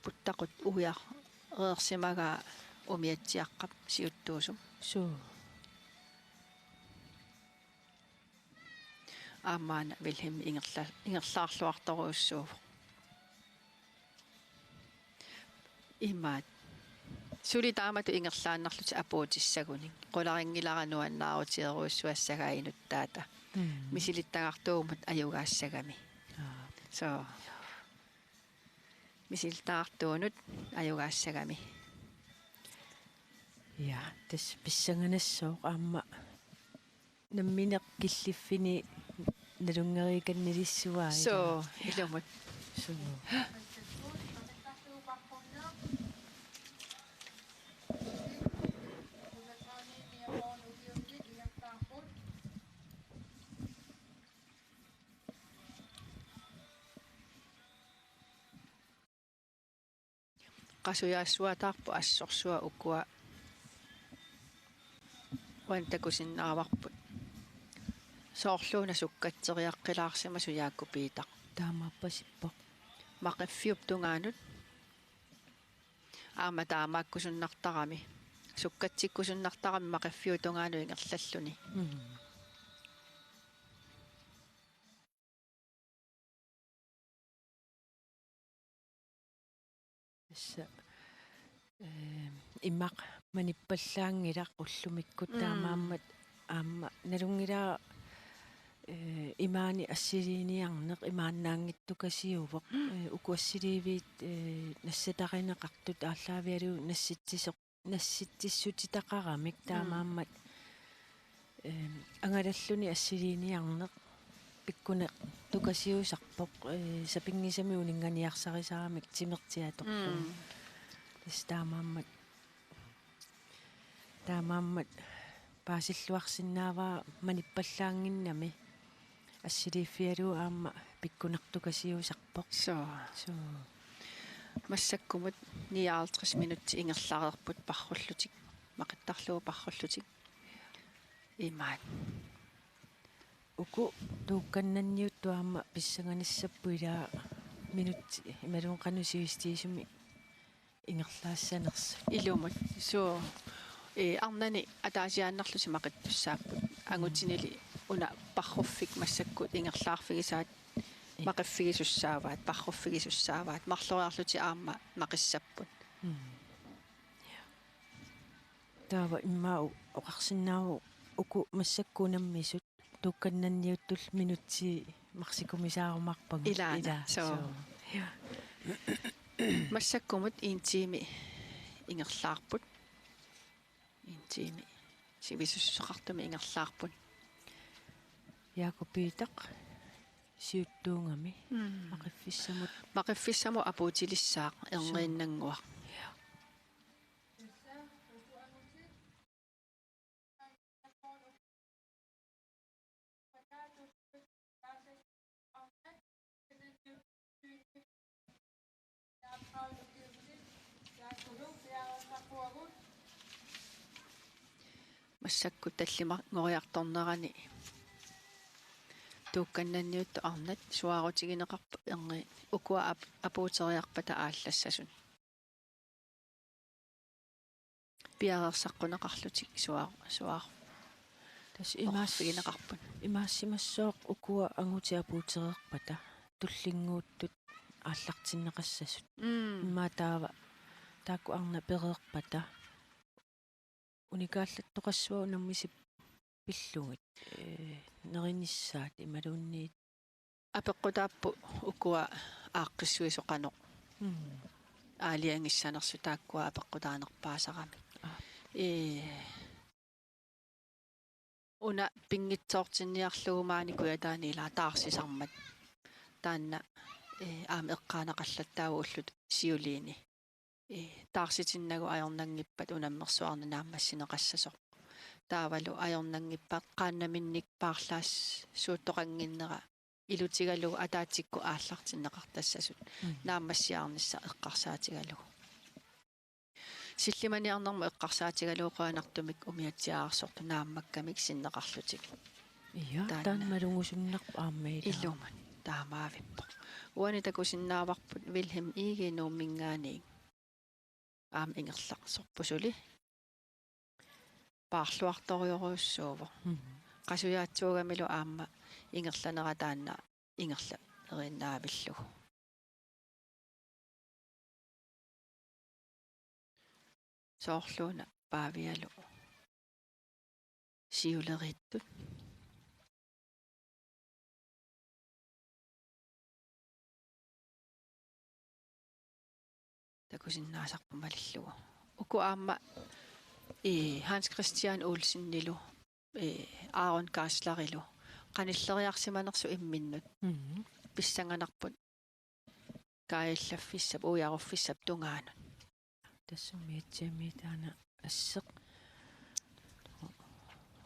puttaqut uiareersimagaa umiatsiaqqap siuttuusumut. Suu. Aamma una Vilhelm ingerla-, ingerlaarluartorujussuuvoq. Imaat. Suli taamatut ingerlaannarlutik apuutissagunik. Qularinngilara nuannaarutigeruussuassagaat inuttaata. Mm. Misilittagartuumut ajugaassagami. Aa. Soo. Misilittagartuunut ajugaassagami. Ja, tassa pissanganassaaq aamma nammineq killiffini nalunngereekannilissuaa. Soo, ilumut. Soo. Qasujaassuataarput assorsuaq ukua uani takusinnaavarput. Soorluuna sukkatseriaqqilaarsimasoq Jaaku Piitaq. Taamaappasippoq. Maqiffiup tungaanut. Aamma taamaakkusunnartarami. Sukkatsikkusunnartarami maqiffiup tungaanut ingerlalluni. Mm. Tassa, ee, imaq manippallaanngilaq ullumikkut. Mm. Taamaammat aamma nalunngilara, ee, imaani assiliiniarneq imaannaanngittukasiuvoq. Mm. Ee, uku assiliiviit, ee, nassatarineqartut aallaavigalugu nassitsisoq nassitsissutitaqaramik. Mm. Taamaammat, ehm, angalalluni assiliiniarneq pikkunertukasiusarpoq, eh, sapinngisamik uninnganiarsarisaramik timertiatortuun. Mm. Tassa taamaammat, taamaammat paasilluarsinnaavara manippallaannginnami. Assiliiffigalugu aamma pikkunertukasiusarpoq. Soo. Soo. Massakkumut nioghalvtreds minutsit ingerlareerput parrullutik. Maqittarlugu parrullutik. Imaat. Uku tuukkannanniuttut aamma pissanganissapput ilaa minutsit imaluunniit qanoq sivisutigisumik ingerlaassanersut. Ilumut. Soo. Ee, arnani ataasiaannarlutik maqittussaapput. Angutinili una parruffik massakkut ingerlaarfigisaat. Ii. Maqiffigisussaavaat, parruffigisussaavaat. Marloriarlutik aamma maqissapput. Mm. Taava immaqa u-, oqarsinnaavoq uku massakkut unammisut tuukkannanniuttullu minutsit marsikumisaarumaarpagut. Ilaana. Ilaa, soo. Soo. Massakkumut en time ingerlaarput. En time. Sivisussuseqartumik ingerlaarput. Jaaku Piitaq siuttuugami. Mm. Maqiffissamut. Maqiffissamut apuutilissaaq. Soo. Erniinnannguaq. Ja. Massakkut tallimanngoriartornerani tuukkannanniuttut arnat suaarutigineqarput erniit ukua ap-, apuuteriarpata aallassasut. Piareersaqquneqarlutik suaa-, suaa-, Tassa imaas-, oqarfigineqarput. Imaassimassooq ukua angutit apuutereerpata tullinnguuttut aallartinneqassasut. Mm. Immaqa taava taakku arnat pereerpata unikaallattoqassua unammisut pillugit, ee, nerinissaat imaluunniit. Apeqqutaapput ukua aaqqissuisoqarneq. Mm. Aalajangissanersut taakkua apeqqutaanerpaasaramik. Aa. Ee, una pinngitsoortinniarlugu maani Kujataani ilaa taarsisarmat. Taanna, ee, aamma eqqaaneqallattaavoq ullut siuliini. Ee, taarsitinnagu ajornanngippat unammersuarneq naammassineqassasoq. Taavalu ajornanngippat qaannaminnik paarlaassuuttoqannginnera ilutigalugu ataatsikkut aallartinneqartassasut. Mm. Naammassiarnissaq eqqarsaatigalugu. Sillimaniarnermut eqqarsaatigalugu qujanartumik umiatsiaarsortut naammakkamik sinneqarlutik. Ja, taanna. Taanna malungusunnerp aamma ilaa. Ilumut, taamaavippoq. Uani takusinnaavarput Vilhelm Egede Nuumminngaanniit. Aamma ingerlaarsorpoq suli. Paarluartorujorujussuuvoq. Mhm. Qasujaatsuugamilu aamma ingerlanera taanna ingerlariinnaavillugu. Soorluuna Paavialu siuleriittut. Takusinnaasarput malillugu. Uku aamma, ee, Hans Christian Olsenilu, ee, Aaron Geislerlu qanilleriarsimanersut imminnut. Mhm. Pissanganarput kaajallaffissap, uiaruffissap tungaanut. Tassa umiatsiami taanna asseq.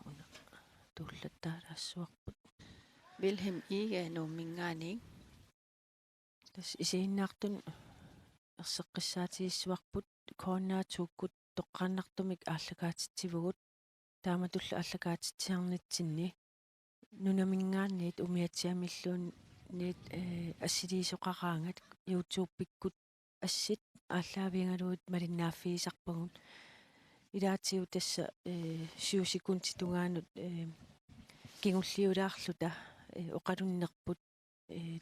Una tuullattaalaassuarput. Vilhelm Egede Nuumminngaanniit. Tassa isiginnaartunut erseqqissaatigissavarput K N R to-kkut toqqaannartumik aallakaatitsivugut. Taamatullu aallakaatitsisarnitsinni nunaminngaanniit umiatsiamilluunniit, ee, assiliisoqaraangat YouTube-ikkut assit aallaavigalugit malinnaaffigisarpagut. Ilaatigut tassa, ee, syv sekunder tungaanut, ee, kingulliulaarluta, ee, oqalunnerput, ee,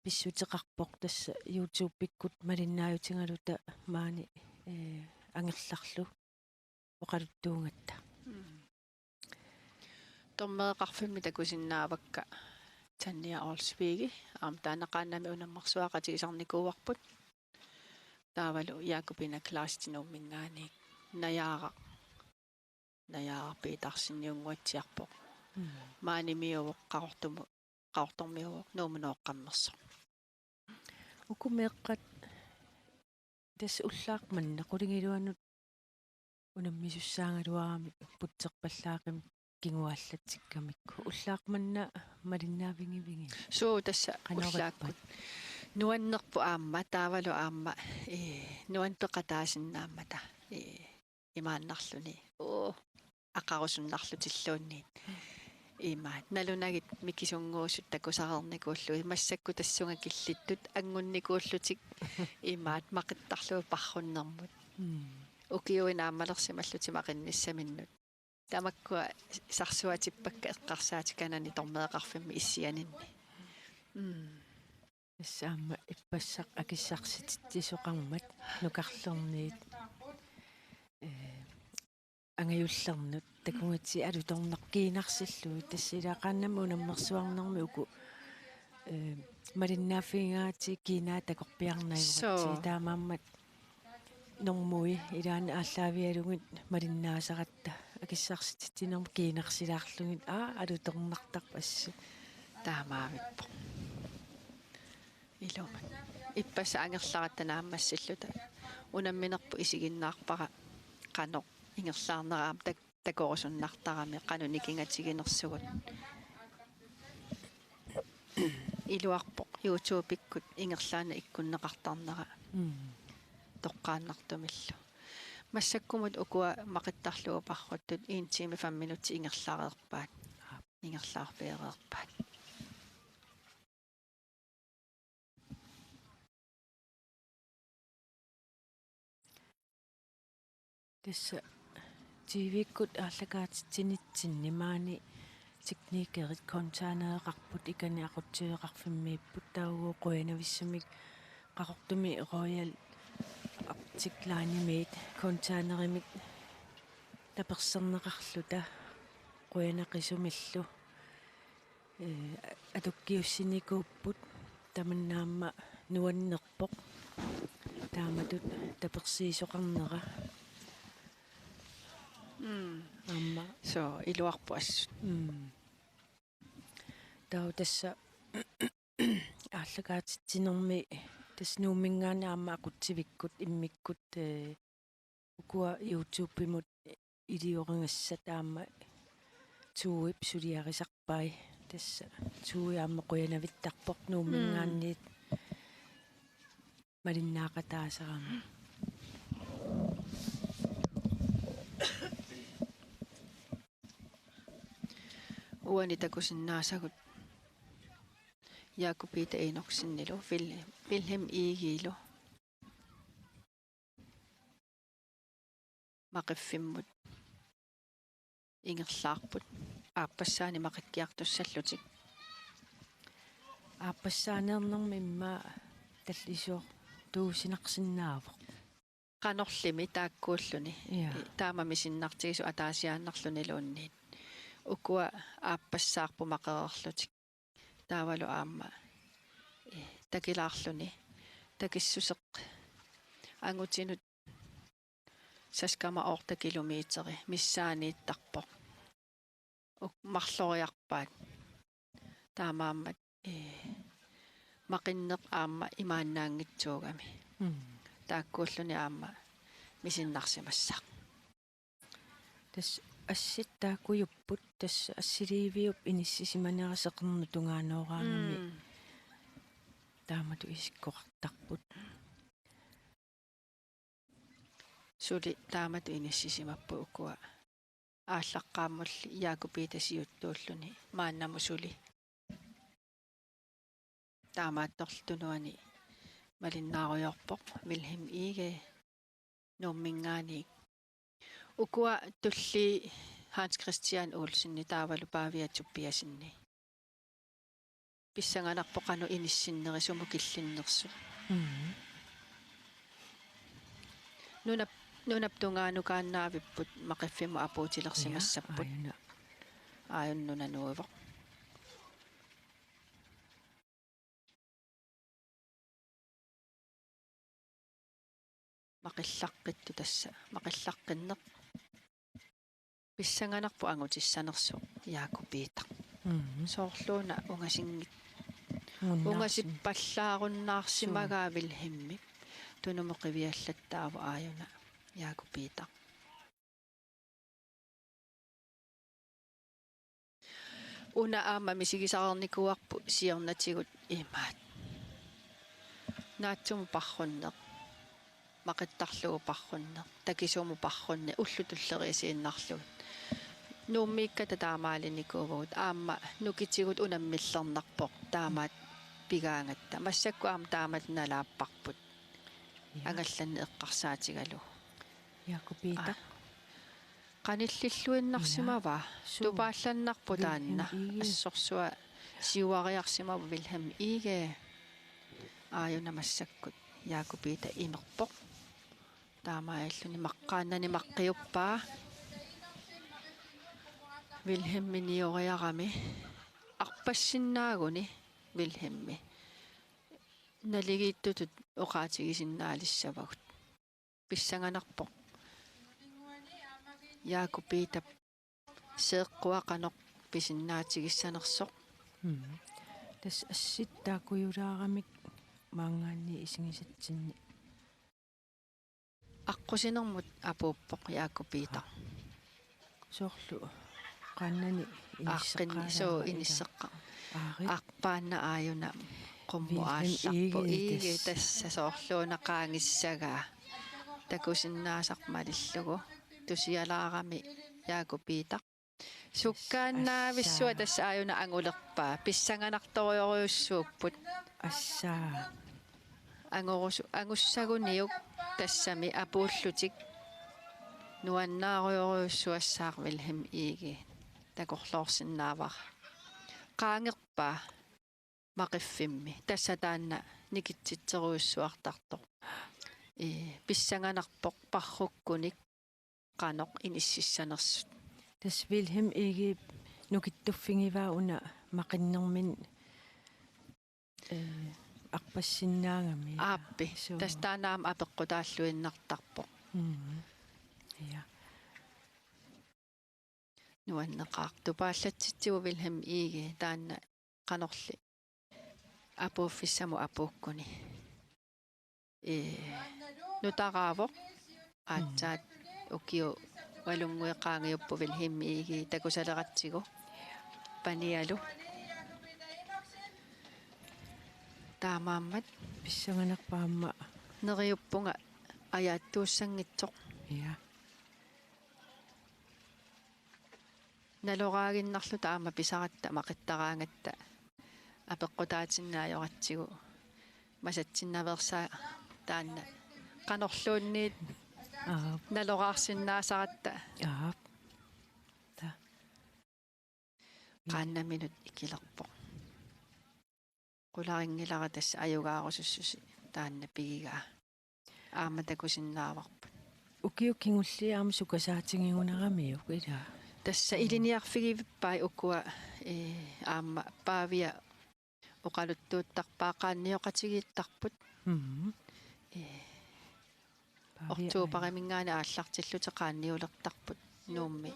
pissuteqarpoq tassa YouTube-ikkut malinnaajutigaluta maani, ee, angerlarlu oqaluttuugatta. Mm. Dommereqarfimmi takusinnaavakka Tanja Olsvig, aamma taanna qaannami unammersuaqatigisarnikuuarput. Taavalu Jakobine Kleist Nuumminngaanniit. Najaaraq. Najaaraq Peterseniunnguatsiarpoq. Mm. Maanimiuvoq Qaqortumu-, Qaqortormiuvoq Nuummut Nooqqammersoq. Uku meeqqat tassa ullaaq manna qulingiluanut unammisussaagaluaramik putserpallaaqimik kinguaallatsikkamikku. Ullaaq manna malinnaavigivigit? Suu, tassa qanorippat? Ullaakkut. Nuannerpoq aamma, taavalu aamma, ee, nuanneq peqataasinnaammata, ee, imaannarluni. Uu, aqarusunnarlutilluunniit. Imaat, nalunagit mikisunnguusut takusareernikuullugit, massakkut tassunga killittut, anngunnikuullutik, imaat, maqittarlugit parrunnermut. Mm. Ukiuinnaammalersimallutik maqinnissaminnut. Tamakkua sarsuatippakka eqqarsaatit kanani dommereqarfimmi issianinni. Mm. Tassa aamma ippassaq akissarsititsisoqarmat nukarlerniit, ee, angajullernut takugatsigu alutornarpoq kiinarsillugu. Tassa ilaa qaannami unammersuarnermi uku, ee, malinnaaffigigatsigu kiinaat takorpiarnagugatsigu. Suu. Taamaammat normui ilaanni aallaavigalugit malinnaasaratta akissarsititsinermut kiinarsilaarlugit, aa, alutornartarpoq assut. Taamaavippoq. Ilumut. Ippassaq angerlaratta naammassilluta. Unamminerput isiginnaarpara qanoq ingerlaarnera aamma tak-, takorusunnartarami qanoq nikingatiginersugut. Iluarpoq YouTube-ikkut ingerlaannaq ikkunneqartarnera. Mm. Toqqaannartumillu. Massakkumut ukua maqittarlugit parruttut en time fem minutsit ingerlareerpaat. Aap. Ingerlaarfigereerpaat. Tassa T V-kkut aallakaatitsinitsinni maani teknikerit containereqarput, ikani aqutsiveqarfimmiipput, taava qujanavissamik Qaqortumi Royal Arctic Line-imiit containerimik taperserneqarluta qujanaqisumillu. Ee, atukkiussinikuupput, tamanna aamma nuannerpoq taamatut tapersiisoqarnera. Mm. Aamma. Soo, iluarpoq assut. Mm. Taava tassa aallakaatitsinermi tassa Nuumminngaanniit aamma aqutsivikkut immikkut, ee, ukua YouTube-imut iliorigassat aamma Tuuip suliarisarpai. Tassa Tuui aamma qujanavittarpoq Nuumminngaanniit malinnaaqataasarami. Uani takusinnaasagut Jakob Peter Enoksenillu, Vil-, Vilhelm Egedelu. Maqiffimmut ingerlaarput aappassaanik maqikkiartussallutik. Aappassaaneernermi immaqa tallisoortuusinarsinnaavoq. Qanorlimi taakkuulluni. Ja. Taama misinnartigisut ataasiaannarluniluunniit. Ukua aappassaarput maqereerlutik. Taavalu aamma, eh, takilaarluni takissuseq angutinut seks komma otte kilometeri missaaniittarpoq. Uk-, marloriarpaat. Taamaammat, eh, maqinneq aamma imaannaanngitsuugami. Mm. Taakkuulluni aamma misinnarsimassaaq. Tassa assit taakkuupput, tassa assiliiviup inissisimanera seqernup tungaanooraangami. Mm. Taamatut isikkoqartarput. Suli taamatut inissisimapput ukua. Aallaqqaammulli Jakob Peter siuttuulluni maannamut suli. Taamaattorli tunuani malinnaarujoorpoq Vilhelm Egede Nuumminngaanniit. Ukua tulliit Hans Christian Olsenip taavalu Pavia Tobiassenip. Pissanganarpoq qanoq inissinneri sumut killinnersut. Mhm. Nunap, nunap tungaanukaannaavipput maqiffimmut apuutilersimassapput. Ja, aajuna. Aajuna nuna nuivoq. Maqillaqqittut tassa, maqillartinneq. Pissanganarpoq angutissanersoq Jakob Peter. Mhm. Soorluuna ungasinngit-, ungasippallaarunnaarsimagaa Vilhelmip. Tunumut qiviallattaavoq aajuna Jakob Peter. Una aamma misigisaqarnikuuarput siornatigut imaat. Naatsumut parrunneq, maqittarlugu parrunneq, takisumut parrunneq, ullut tulleriiaasiinnarlugit. Nuummiikkatta taamaalinikuuvugut, aamma nukitigut unammillernarpoq taamaat pigaangatta. Massakkut aamma taamatut nalaapparput. Ja. Angallanneq eqqarsaatigalugu. Jakob Peter. Aa. Qanillilluinnarsimavaa. Ja. Suu. Tupaallannarpoq taanna. Vilhelm Egede. Assorsuaq siuariarsimavoq Vilhelm Egede. Aajuna massakkut Jakob Peter imerpoq. Taamaalilluni maqqaannani maqqiuppaa. Vilhelmi nioriarami. Arpassinnaaguni Vilhelmi. Naligiittutut oqaatigisinnaalissavagut. Pissanganarpoq Jakob Peterip seeqqua qanoq pisinnaatigissanersoq. Mm. Tassa assit taakkujulaaramik maanngaanniit isigisatsinni. Aqqusinermut apuuppoq Jakob Peter. Soorlu qaannani. Aaqqinni, soo, inisseqqaarama ila. Inisseqqa-. Aarit. Aarpaanna aajuna qummut Vilhelm aallarpoq. Egede. Egede tassa. Tassa soorluuna qaangissagaa. Takusinnaasarput malillugu. Tusialaarami Jakob Peter. Sukkaannaavissua. Assa. Tassa aajuna angulerpaa. Pissanganartorujorujussuupput. Assa. Angorusu-, angussaguniuk tassami apuullutik. Nuannaarujorujussuassaaq Vilhelm Egede takorloorsinnaavara. Qaangerpaa Maqiffimmi. Tassa taanna nikitsitserujussuartartoq. Ee, pissanganarpoq parrukkunik qanoq inississanersut. Tassa Vilhelm Egede nukittuffigivaa una maqinnermini, ee, arpassinnaagami. Aappi. Suu. Tassa taanna aamma apeqqutaalluinnartarpoq. Mm. Ja. Nuanneqaaq. Tupaallatsitsigu Vilhelm Egede taanna qanorli apuuffissamut apuukkuni. Ee, nutaraavoq aatsaat ukiup alunnguit qaangiupput Vilhelm Egede takusaleratsigu panialu. Taamaammat pissanganarpoq aamma. Neriuppunga ajaattuussanngitsoq. Ja. Naloraaginnarluta aamma pisaratta maqittaraangatta apeqqutaatinneq ajoratsigu masatsinnaveersaaq taanna qanorluunniit. Aap. Naloraarsinnaasaratta. Aap. Ta. Qaannat minut ikilerpoq. Qularinngilara tassa ajugaarusussusi taanna pigigaa. Aamma takusinnaavarput. Ukiut kingulliit aamma sukasaatigigunaramiuk ilaa. Tassa ilinniarfigivippai ukua, ee, aamma Paavia oqaluttuuttarpaa qaannioqatigiittarput. Mhm. Ee, Paavia oktoberiminngaanniit aallartillutik qaanniulertarput Nuummi.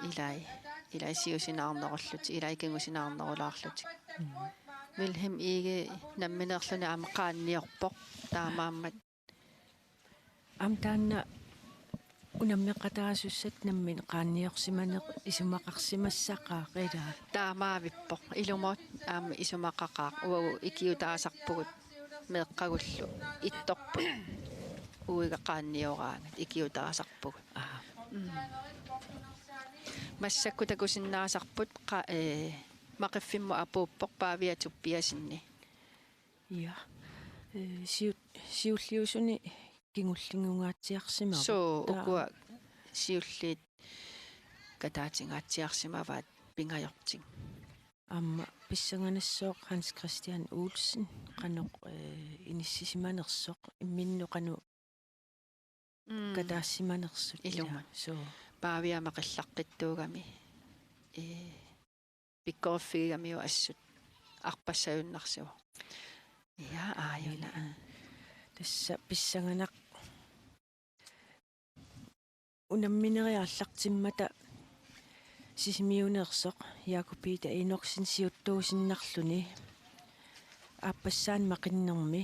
Ilai, ilai siusinaarnerullutik, ilai kingusinaarnerulaarlutik. Mm. Vilhelm Egede nammineerluni aamma qaanniorpoq taamaammat. Aamma taanna unammeqataasussat nammineq qaanniorsimaneq isumaqarsimassaqaaq ilaa. Taamaavippoq. Ilumoorpoq aamma isumaqaqaaq. Uagut ikiutaasarpugut meeqqagullu ittorput. Uiga qaannioraangat ikiutaasarpugut. Aa. Mm. Massakkut takusinnaasarput qa-, ee, Maqiffimmut apuuppoq Paavia Tobiassenip. Ja. Ee, siut-, siulliusuni kingulliungaatsiarsimavoq. Suu, taava ukua siulliit kataatingaatsiarsimavaat pingajortik. Aamma pissanganassaaq Hans Christian Olsen qanoq, ee, inissisimanersoq imminnut qanoq Mm. Kataassimanersut. Ilumut. Ilaa. Suu. Paavia aamma qillaqqittuugami. Ee, pikkoriffigigamiuk assut arpassajunnarsivoq. Ja, aajuna. Ila. Tassa pissanganaq unamminerit aallartimmata Sisimiuneersoq Jakob Peter Enoksen siuttuusinnarluni aappassaani maqinnermi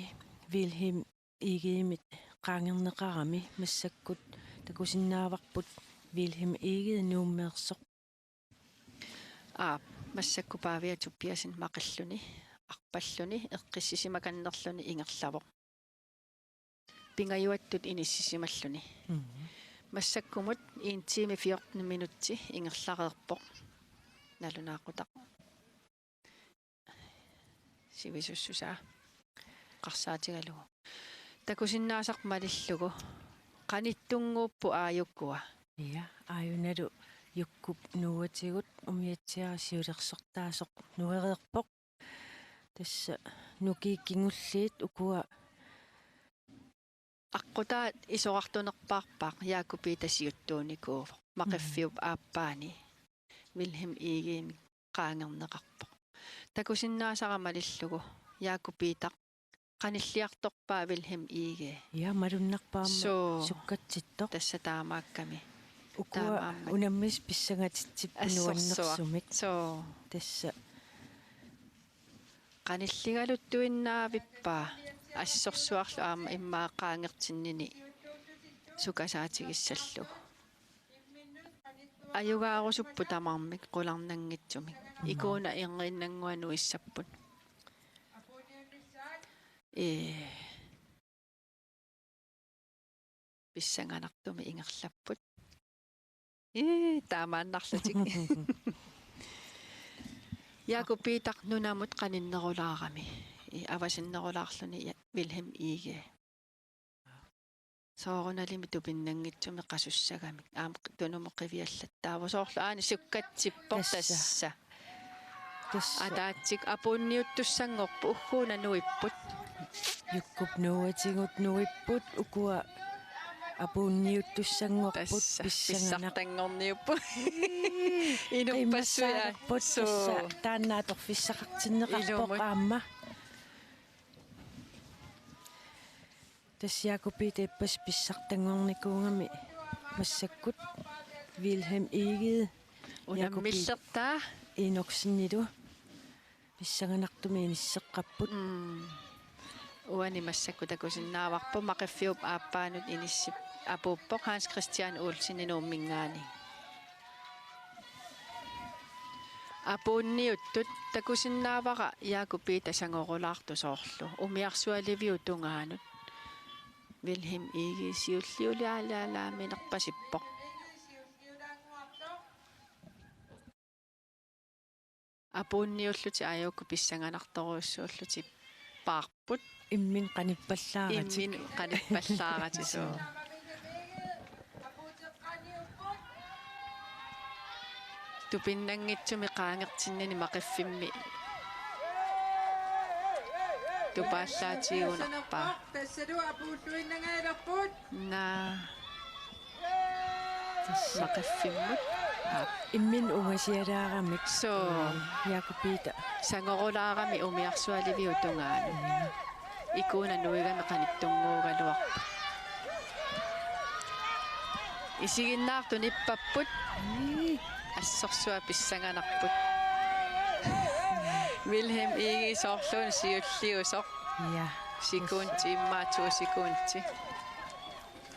Vilhelm Egedemit qaangerneqarami massakkut takusinnaavarput Vilhelm Egede Nuummeersoq. Aap, massakkut Paavia Tobiassen maqilluni, arpalluni, eqqissisimakannerluni ingerlavoq. Pingajuattut inissisimalluni. Mhm. Massakkumut en time fjorten minutsi ingerlareerpoq. Nalunaaqutaq. Sivisussusaa. Eqqarsaatigalugu. Takusinnaasaq malillugu. Qanittunnguupput aajukua. Ja, aajunalu Jukkup nuuatigut umiatsiaq siulersortaasoq nuereerpoq. Tassa nukiit kingulliit ukua. Aqqutaa isorartunerpaarpaaq Jakob Peter siuttuunikuuvoq. Maqiffiup Mm. aappaani Vilhelm Egedemik qaangerneqarpoq. Takusinnaasara malillugu Jakob Peter qanilliartorpaa Vilhelm Egede. Ja, malunnarpoq aamma. Suu. Sukkatsittoq. Tassa taamaakkami. Ukua taamaammat. Unammisut pissangatitsipput assorsuaq. Nuannersumik. Suu. Tassa. Qanilligaluttuinnaavippaa assorsuarlu aamma immaqa qaangertinnini sukasaatigissallugit. Ajugaarusupput tamarmik qularnanngitsumik. Mm. Ikuuna erniinnannguaq nuissapput. Ee. Pissanganartumik ingerlapput. Ii, taamaannarlutik. Jakob Peter nunamut qaninnerulaarami. Ii, avasinnerulaarluni ja-, Vilhelm Egede. Soorunalimi tupinnanngitsumik qasussagamik. Aamma tunumut qiviallattaavoq. Soorlu aani sukkatsippoq tassa. Tassa. Tassa. Ataatsik apuunniuttussanngorput, ugguuna nuipput. Jukkup Noahtigut nuipput, ukua apuunniuttussanngorput, tassa, pissanganaq-, pissartanngorniupput. Ii, inuppassuit aa-, qiimmassaalerput, suu, tassa taanna atorfissaqartinneqarpoq. Ilumut. Aamma. Tassa Jakob Peter ippassaq pissartanngornikuugami massakkut Vilhelm Egede, Jakob Pe-, unammillertaa, Enoksenilu pissanganartumik inisseqqapput. Mm. Uani massakkut takusinnaavarput Maqiffiup aappaanut inissip-, apuuppoq Hans Christian Olsen Nuumminngaanniit. Apuunniuttut takusinnaavara Jakob Peter sangorulaartoq soorlu umiarsualiviup tungaanut. Vilhelm Egede siulliulaalaalaaminerpasippoq. Apuunniullutik aajuku pissanganartorujussuullutik paarput. Imminut qanippallaaratik. Imminut qanippallaaratik, suu. Tupinnanngitsumik qaangertinnini Maqiffimmi tupaallaatigunarpaa. Naa. Tassa Maqiffimmut. Aap. Imminut ungasialaaramik. Suu. Ee, Jakob Peter. Sangorulaarami umiarsualiviup tungaanut. Mm. Ikuuna nuigami qanittunnguugaluarpoq. Isiginnaartut nippapput. Mm. Assorsuaq pissanganarput. Vilhelm Egede soorluuna siulliusoq. Ja. Sekundi, immaqa to sekundi.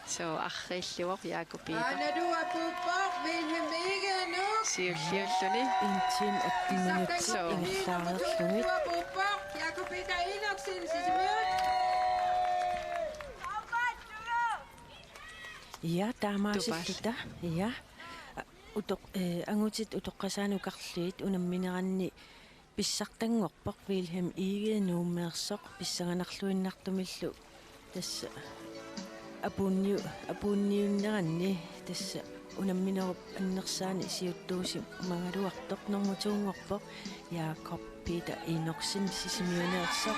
Suu, arriillugu Jakob Peter. Aanalu apuuppoq Vilhelm Egede Nuuk. Siulliulluni. En time atten minutsit, suu, ingerlareerlugit. Apuuppoq Jakob Peter Enoksen, Sisimiut. Ja, taamaasilluta. Tupaas. Ja. Utoq-, eh, angutit utoqqasaat nukarliit unammineranni pissartanngorpoq Vilhelm Egede Nuummeersoq pissanganarluinnartumillu tassa apuunniu-, apuunniunneranni tassa unamminerup annersaani siuttuusimagaluartoq normu to-nngorpoq Jakob Peter Enoksen Sisimiuneersoq.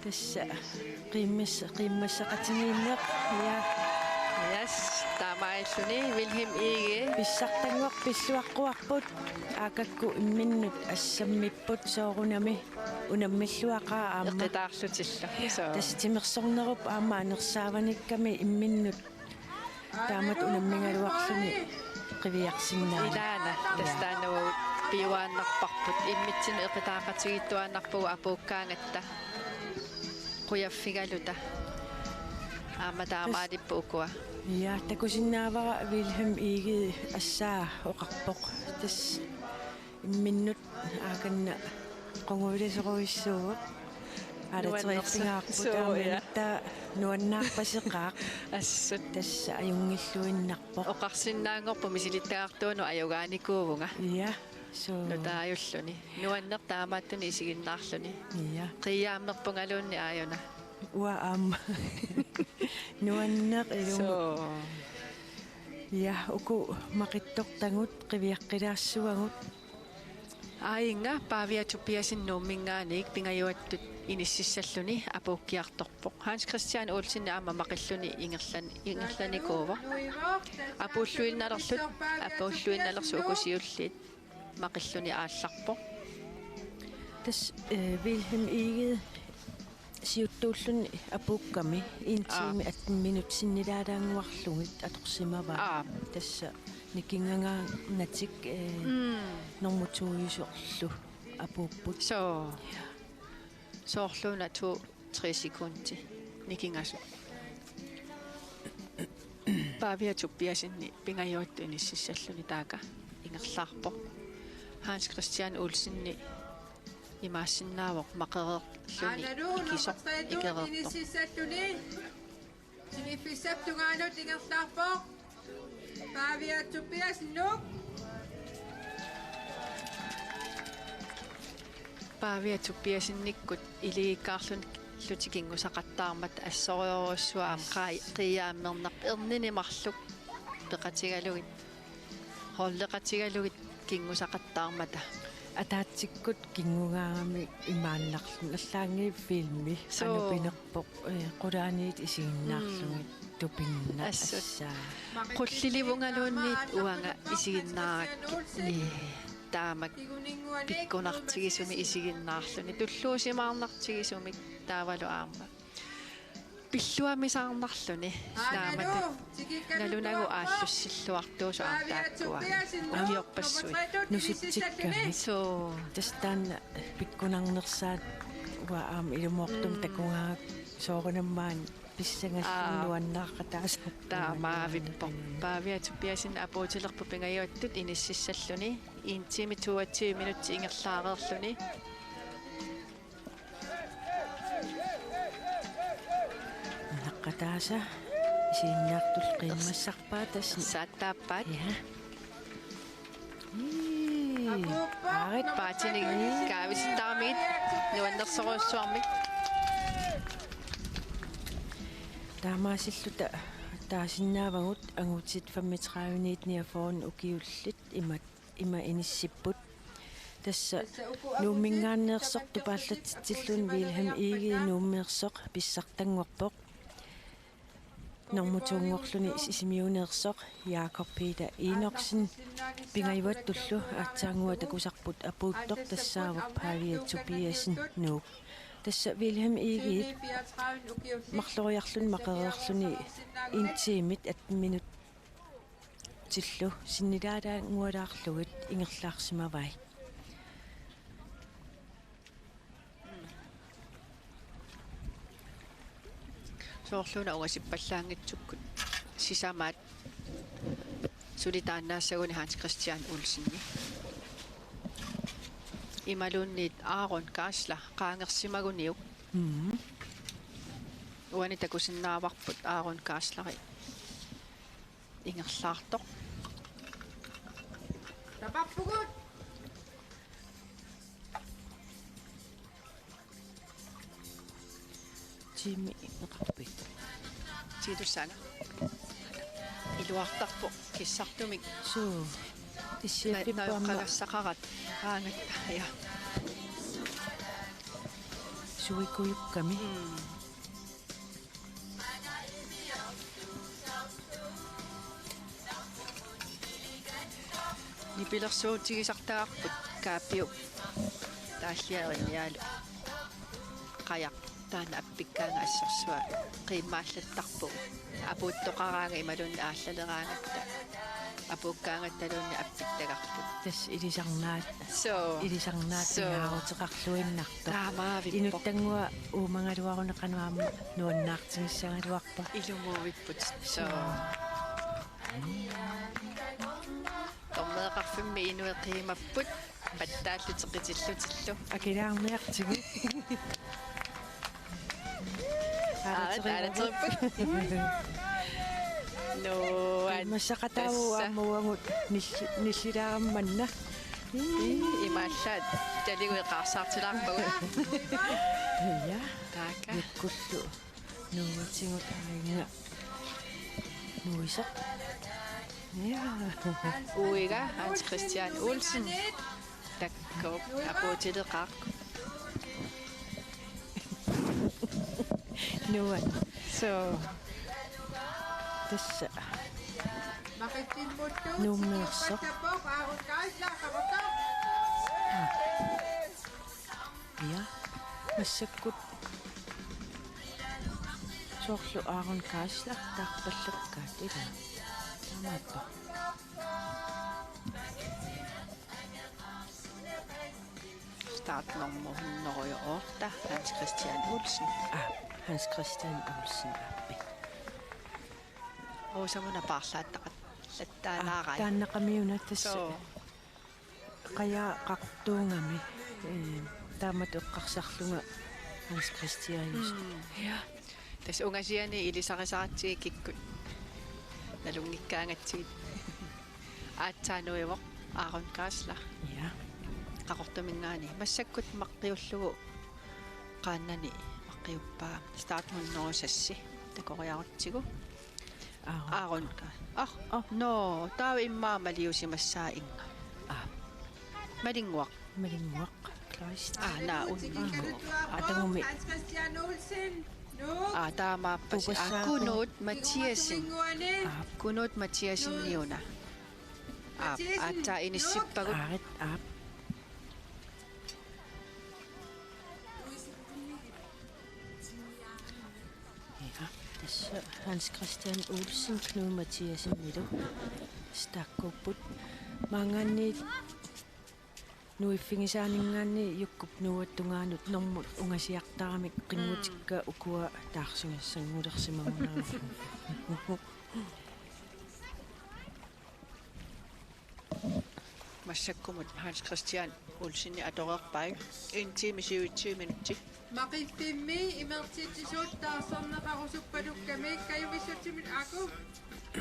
Tassa qiimmas-, qiimmassaqatigiinneq. Ja. Yes, taamaalilluni Vilhelm Egede. Pissartanngorput pilluaqquarput. Aakakku imminnut assammipput soorunami unammilluaqaaq aamma. Eqqitaarlutillu. Suu. Tassa timersornerup aamma anersaavanikkami imminnut taamatut unammigaluarluni qiviarsinnaaneq. Ilaana, ja, tassa taanna uagut piuaannarparput. Immitsinnut eqitaaqatigiittuaannarpugut apuukkaangatta. Qujaffigaluta. Aamma taamaalipput ukua. Ja, takusinnaavara Vilhelm Egede assaa oqarpoq. Tassa imminnut aakanna qungujulasorujussuuvoq. Nuannersoq. Aalateriarpigaarput. Suu, ja. Taamanitta nuannaarpaseqaaq. Assut. Tassa ajunngilluinnarpoq. Oqarsinnaanngorpoq misilittagartuunut ajugaanikuuvunga. Ja, suu. Nutaajulluni. Nuanneq taamaattunik isiginnaarluni. Ja. Qiiaammerpungaluunniit aajuna. Uanga aamma. Nuanneq ilumut. Suu. Ja, uku maqittortagut, qiviaqqilaassavagut. Aajinnga Pavia Tobiassen Nuumminngaanniit pingajuattut inississalluni apuukkiartorpoq. Hans Christian Olsen aamma Maqilluni ingerlan-, ingerlanikuuvoq. Apuulluinnalerlu-, apuulluinnalersut uku siulliit Maqilluni aallarpoq. Tassa, eh, Vilhelm Egede siuttuulluni apuukkami en time, aa, atten minutsit sinnilaalaannguarlugit atorsimavaa. Aa. Tassa nikingagaangatik, eh, mm, normu to-jusorlu apuupput. Suu. Soorluuna to, tre sekundi nikingasut. Pavia Tobiassenip pingajuattut inississalluni taaka ingerlaarpoq. Hans Christian Olsenip imaassinnaavoq maqereerluni ikisoq ikereertoq. Siniffissap tungaanut ingerlaarpoq Pavia Tobiassen, Nuuk. Pavia Tobiassenikkut iligikkaarluni luti kinngusaqattaarmat assorujussuaq aamma qai-, qiiaammerneq ernini marluk peqatigalugit, holdeqatigalugit kinngusaqattaarmata. Ataatsikkut kinngugaangami imaannarluni allaanngilaq filmi. Suu. Qanupinerpoq, eh, qulaaniit isiginnaarlugit. Mm. Tupinna. Assut. Assaa. Qullilivungaluunniit uanga isiginnaarakkit. Ii, taamak pikkunartigisumik isiginnaarluni. Tulluusimaarnartigisumik taavalu aamma pilluamisaarnarluni. Naamatut nalunagu aallussilluartuusoq aamma taakkua. Ukiorpassuit. Nusutsikkami. Suu. Tassa taanna pikkunarnersaat uanga aamma ilumoortumik. Mm. Takugaangat soorunami maani pissangassalluni. Aa. Nuannaaqataasarpoq. Taamaavippoq. Pavia Tobiassen apuutilerpoq pingajuattut inississalluni. En time toogtyve minutsit ingerlaareerluni. Nuannaaqataasa isiginnaartullu qiimmassarpaat tassa. Ersaattaappaat. Ja. Ii, aarit. Paatinik kaavisittaramigit nuannersorujussuarmik. Taamaasilluta taasinnaavagut angutit femogtredive-niit niogfyrre ukiullit ima, ima inissipput. Tassa Nuumminngaanneersoq tupaallatsitsillugu Vilhelm Egede Nuummeersoq pissartanngorpoq. Normu to-nngorluni Sisimiuneersoq Jakob Peter Enoksen pingajuattullu aatsaannguaq takusarput apuuttoq tassaavoq Pavia Tobiassen Nuuk. Tassa Vilhelm Egede marloriarluni maqereerluni en timit atten minutsillu sinnilaalaanngualaarlugit ingerlaarsimavai. Soorlu una ungasippallaanngitsukkut sisamaat suli taannaassaguni Hans Christian Olsenip. Imaluunniit Aaron Geisler qaangersimaguniuk. Mhm. Uani takusinnaavarput Aaron Geisleri ingerlaartoq. Tapappugut. Tiimi neqarpit? Tiitussaanga. Iluartarpoq kissartumik. Suu. Issiappippu aamma. Najoqqagassaqaratta. Aagatta, ja. Suikujukkami. Mm. Nipilersuutigisartagarput Kaapiup taalliarinnialu qajaq taanna appikkaangat assorsuaq qiimmaallattarpugut. Apuuttoqaraangat imaluunniit aallaleraangatta. Apuukkaangattaluunniit appittagarput. Tassa ilisarnaat. Suu. Ilisarnaat. Suu. Pingaaruteqarluinnartoq. Taamaavippoq. Inuttannguaq uumagaluaruni qanoq aamma nuannaartigissagaluarpoq. Ilumuuipput. Suu. Suu. Dommereqarfimmi inuit qiimapput. Pattaallutik qitillutillu. Akiliarniartigu. Aa, aalateriarput. Nuann-. Massaqataavoq. Tassa. Aamma uagut nilli-, nillilaarama manna. Ii, imaallaat. Taligu eqaarsaartilaarpagut. Ja. Taakka. Jukkullu. Nuuatigut aajuna. Nuisoq. Ja. Uiga Hans Christian Olsen. Takkuuk apuutileqaaq. Nuann. Suu. Tassa. Nuummeersoq. Aa. Ja, massakkut soorlu Aaron Geisler taarpallakkaat ilaa. Taamaappoq. Startnummer hundrede og otte, Hans Christian Olsen. Aa, Hans Christian Olsen aappi. Rosamuna paarlaattaqat. Aa, lattaanaarai. Taannaqamiuna tassa. Suu. Qajaqartuugami, ee, taamatut eqqarsarlunga Hans Christiansen. Mm. Ja. Tassa ungasiani ilisarisaratsigit kikkut nalunngikkaangatsigit. Aatsaanuivoq Aaron Geisler. Ja. Qaqortuminngaanniit. Massakkut maqqiullugu qaannani maqqiuppaa. Start hundrede seks takoriarutsigu. Aaron. Aaron. Ah, ah, no, taava immaqa maliusimassaaq inga. Ah. Malinnguaq. Malinnguaq. Kleist. Ah, naa, un-, ah, atagumi. Hans Christian Olsen. Nu. Ah, taamaappas. Ah, Ukassaa. Knud Mathiassen. Ah. Knud Mathiassen niuna. Ah, aatsaat inissippagut. Aarit, aap. Ja, tassa Hans Christian Olsen, Knud Mathiassenilu taakkuupput. Maanngaanniit nuiffigisaaninngaanniit Jukkup nuuata tungaanut normut ungasiartaramik qinngutikka ukua taarsigassanngulersimagunarput. Massakkumut Hans Christian Olsen atoreerpai. En time syvogtyve minutsit. Maqiffimmi imertitsisut taarserneqarusuppalukkami kajumissutsimit aku.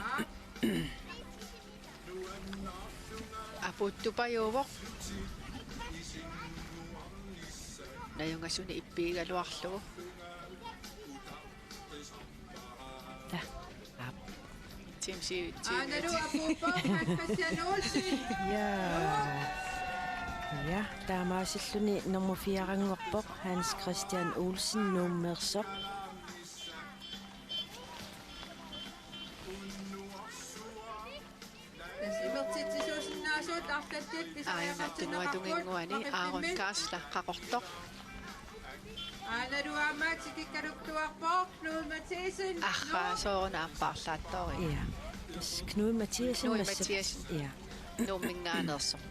Aa. Apuuttupajuuvoq. Najungasuni ippigigaluarlugu. Taa. Aap. Tim si-, Tim. Aanalu apuuppoq Hans Christian Olsen. Ja. Ja, taamaasilluni nummer fire-nngorpoq Hans Christian Olsen Nuummeersoq. Tassa imertitsisuusinnaasut arlallit pisariaqartinneqarput. Aajuna tunuatunginnguani Aaron Kaasla Qaqortoq. Aanalu aamma tikikkaluttuarpoq Knud Mathiassen. Arraa, sooruna aappaarlaattoori. Ja. Tassa Knud Mathiassen. Knud massa-, Mathiassen. Ja. Nuumminngaanneersoq.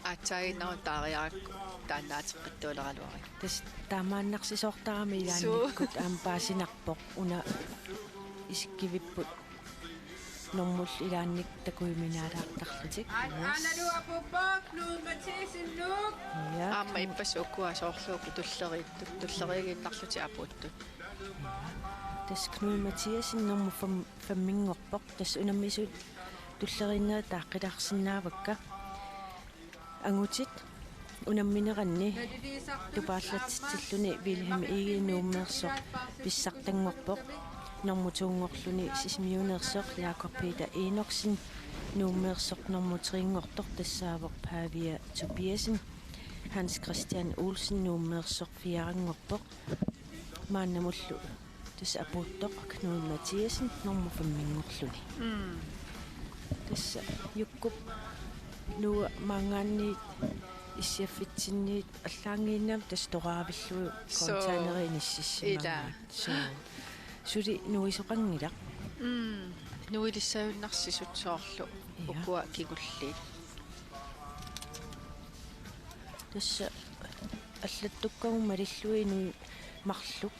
Aatsaaginnarlugu taariarakku taannaateqqittuuleraluarpara. Tassa taamaannarsisoortarami ilaannikkut aamma paasinarpoq una isikkivipput. Normullu ilaanni takujuminaalaartarlutik. Yes. Aanalu apuuppoq Knud Mathiassen Nuuk. Ja. Aamma ippassaq ukua soorlu uku tulleriittut, tulleriiginnarlutik apuuttut. Tassa Knud Mathiassen nummer fem, fem-inngorpoq. Tassa unammisut tulleriinnerit taaqqilaarsinnaavakka. Angutit unammineranni tupaallatsitsilluni Vilhelm Egede Nuummeersoq pissartanngorpoq, nummer to-nngorluni Sisimiuneersoq Jakob Peter Enoksen Nuummeersoq, nummer tre-nngortoq tassaavoq Pavia Tobiassen, Hans Christian Olsen Nuummeersoq fire-nngorpoq. Maannamullu tassa apuuttoq Knud Mathiassen nummer fem-inngorluni. Mm. Tassa Jukkup nuua maanngaanniit issiaffitsinniit allaanngiinnami tassa toraavillugu. Soo. Containeri inississimagaat. Ila. Soo. Suli nuisoqanngilaq. Mm. Nuilissagunnarsisut soorlu. Ja. Ukua kingulliit. Tassa allattukkagut malillugit inuit marluk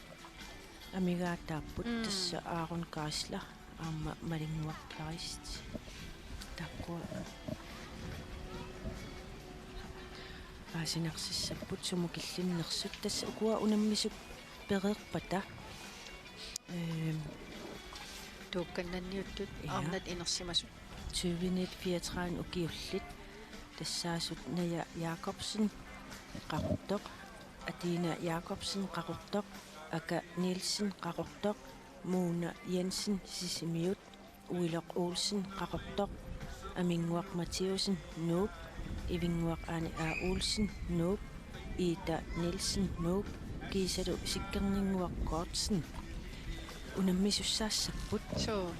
amigaataapput. Mm. Tassa Aaron Kaasla aamma Malinnguaq Kleist. Taakkua paasinarsissapput sumut killinnersut. Tassa ukua unammisut pereerpata. Ehm. Tuukkannanniuttut. Ja. Arnat inersimasut. Tyveniit fireogtredive ukiullit. Tassaasut Naja Jakobsen, Qaqortoq, Atina Jakobsen, Qaqortoq, Aka Nielsen, Qaqortoq, Mona Jensen, Sisimiut, Uiloq Olsen, Qaqortoq, Aminnguaq Mathiassen, Nuuk, Ivinnguaq Ane A. Olsen, Nuuk, Ida Nielsen, Nuuk, kiisalu Sikkerninnguaq Godtsen. Unammisussaassapput. Soo.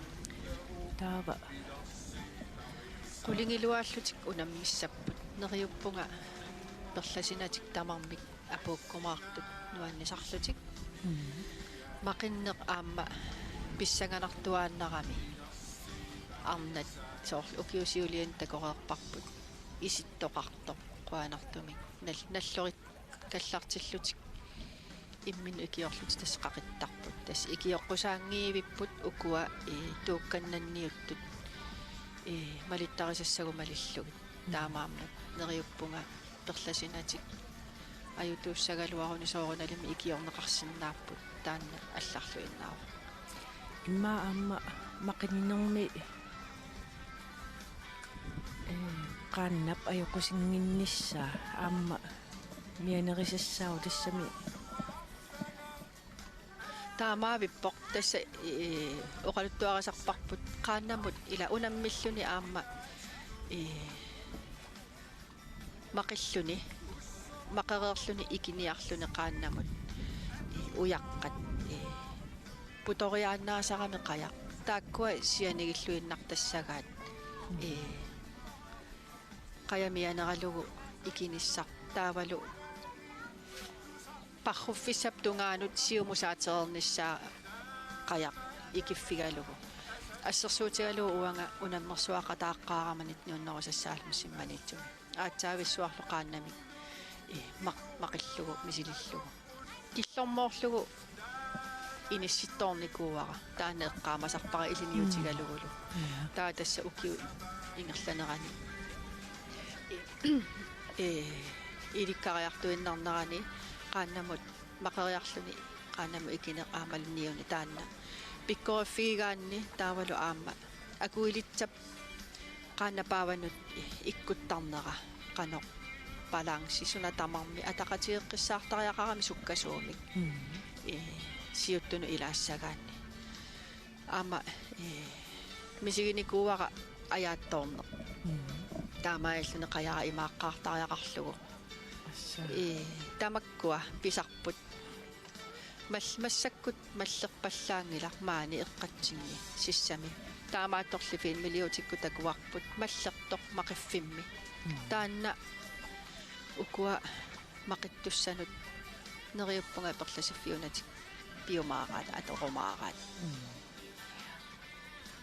Taava. Qulingiluaallutik unammissapput. Neriuppunga perlasinatik tamarmik apuukkumaartut nuannisarlutik. Mm. Maqinneq aamma pissanganartuaannarami. Arnat soorlu ukiut siuliani takoreerparput. Isittoqartoq qujanartumik. Nal-, nallorit kallartillutik imminnut ikiorlutik tassa qaqittarput. Tassa ikioqqusaanngivipput ukua, ee, tuukkannanniuttut, ee, malittarisassagut malillugit. Mm. Taamaammat neriuppunga perlasinatik ajutuussagaluaruni soorunalimi ikiorneqarsinnaapput, taanna allarluinnaavoq. Immaqa aamma maqinermi, ee, qaannap ajoqusinnginnissaa aamma mianerisassaavoq tassami. Taamaavippoq tassa, ee, oqaluttuarisarparput qaannamut ila unammilluni aamma, ee, maqilluni, maqereerluni ikiniarluni qaannamut, ee, ujaqqat, ee, putoriaannaasarami qajaq. Taakkua sianigilluinnartassagaat, ee, qajaq mianeralugu ikinissaq taavalu parruffissap tungaanut siumut saatereernissaa qajaq ikiffigalugu. Assersuutigalugu uanga unammersuaqataaqqaarama nittenhundredeseksoghalvfemsimi Maniitsumi. Aatsaavissuarlu qaannamik, ee, maq-, maqillugu, misilillugu. Killormoorlugu inissittoornikuuara. Taanna eqqaamasarpara ilinniutigalugulu. Mm. Ja. Taava tassa ukiut ingerlanerani, ee, ilikkariartuinnarnerani qaannamut maqeriarluni qaannamut ikineq aammalu niuni taanna pikkoriffigigaanni taavalu aamma akuilitsap qaannap paavanut ikkuttarnera qanoq balanci suna tamarmi ataqatigeqqissaartariaqarami sukkasuumik, mm, ee, siuttunut ilaassagaanni. Aamma, ee, misiginikuuara ajaattoorneq. Mm. Taamaalilluni qajara imaaqqaartariaqarlugu. Assa. Ee, tamakkua pisarput. Mal-, massakkut mallerpallaanngilaq maani eqqatsinni sissami. Taamaattorli filmiliutikkut takuarput mallertoq maqiffimmi. Mm. Taanna ukua maqittussanut neriuppunga aperlasiffiunatik piumaaraat, atorumaaraat. Mm.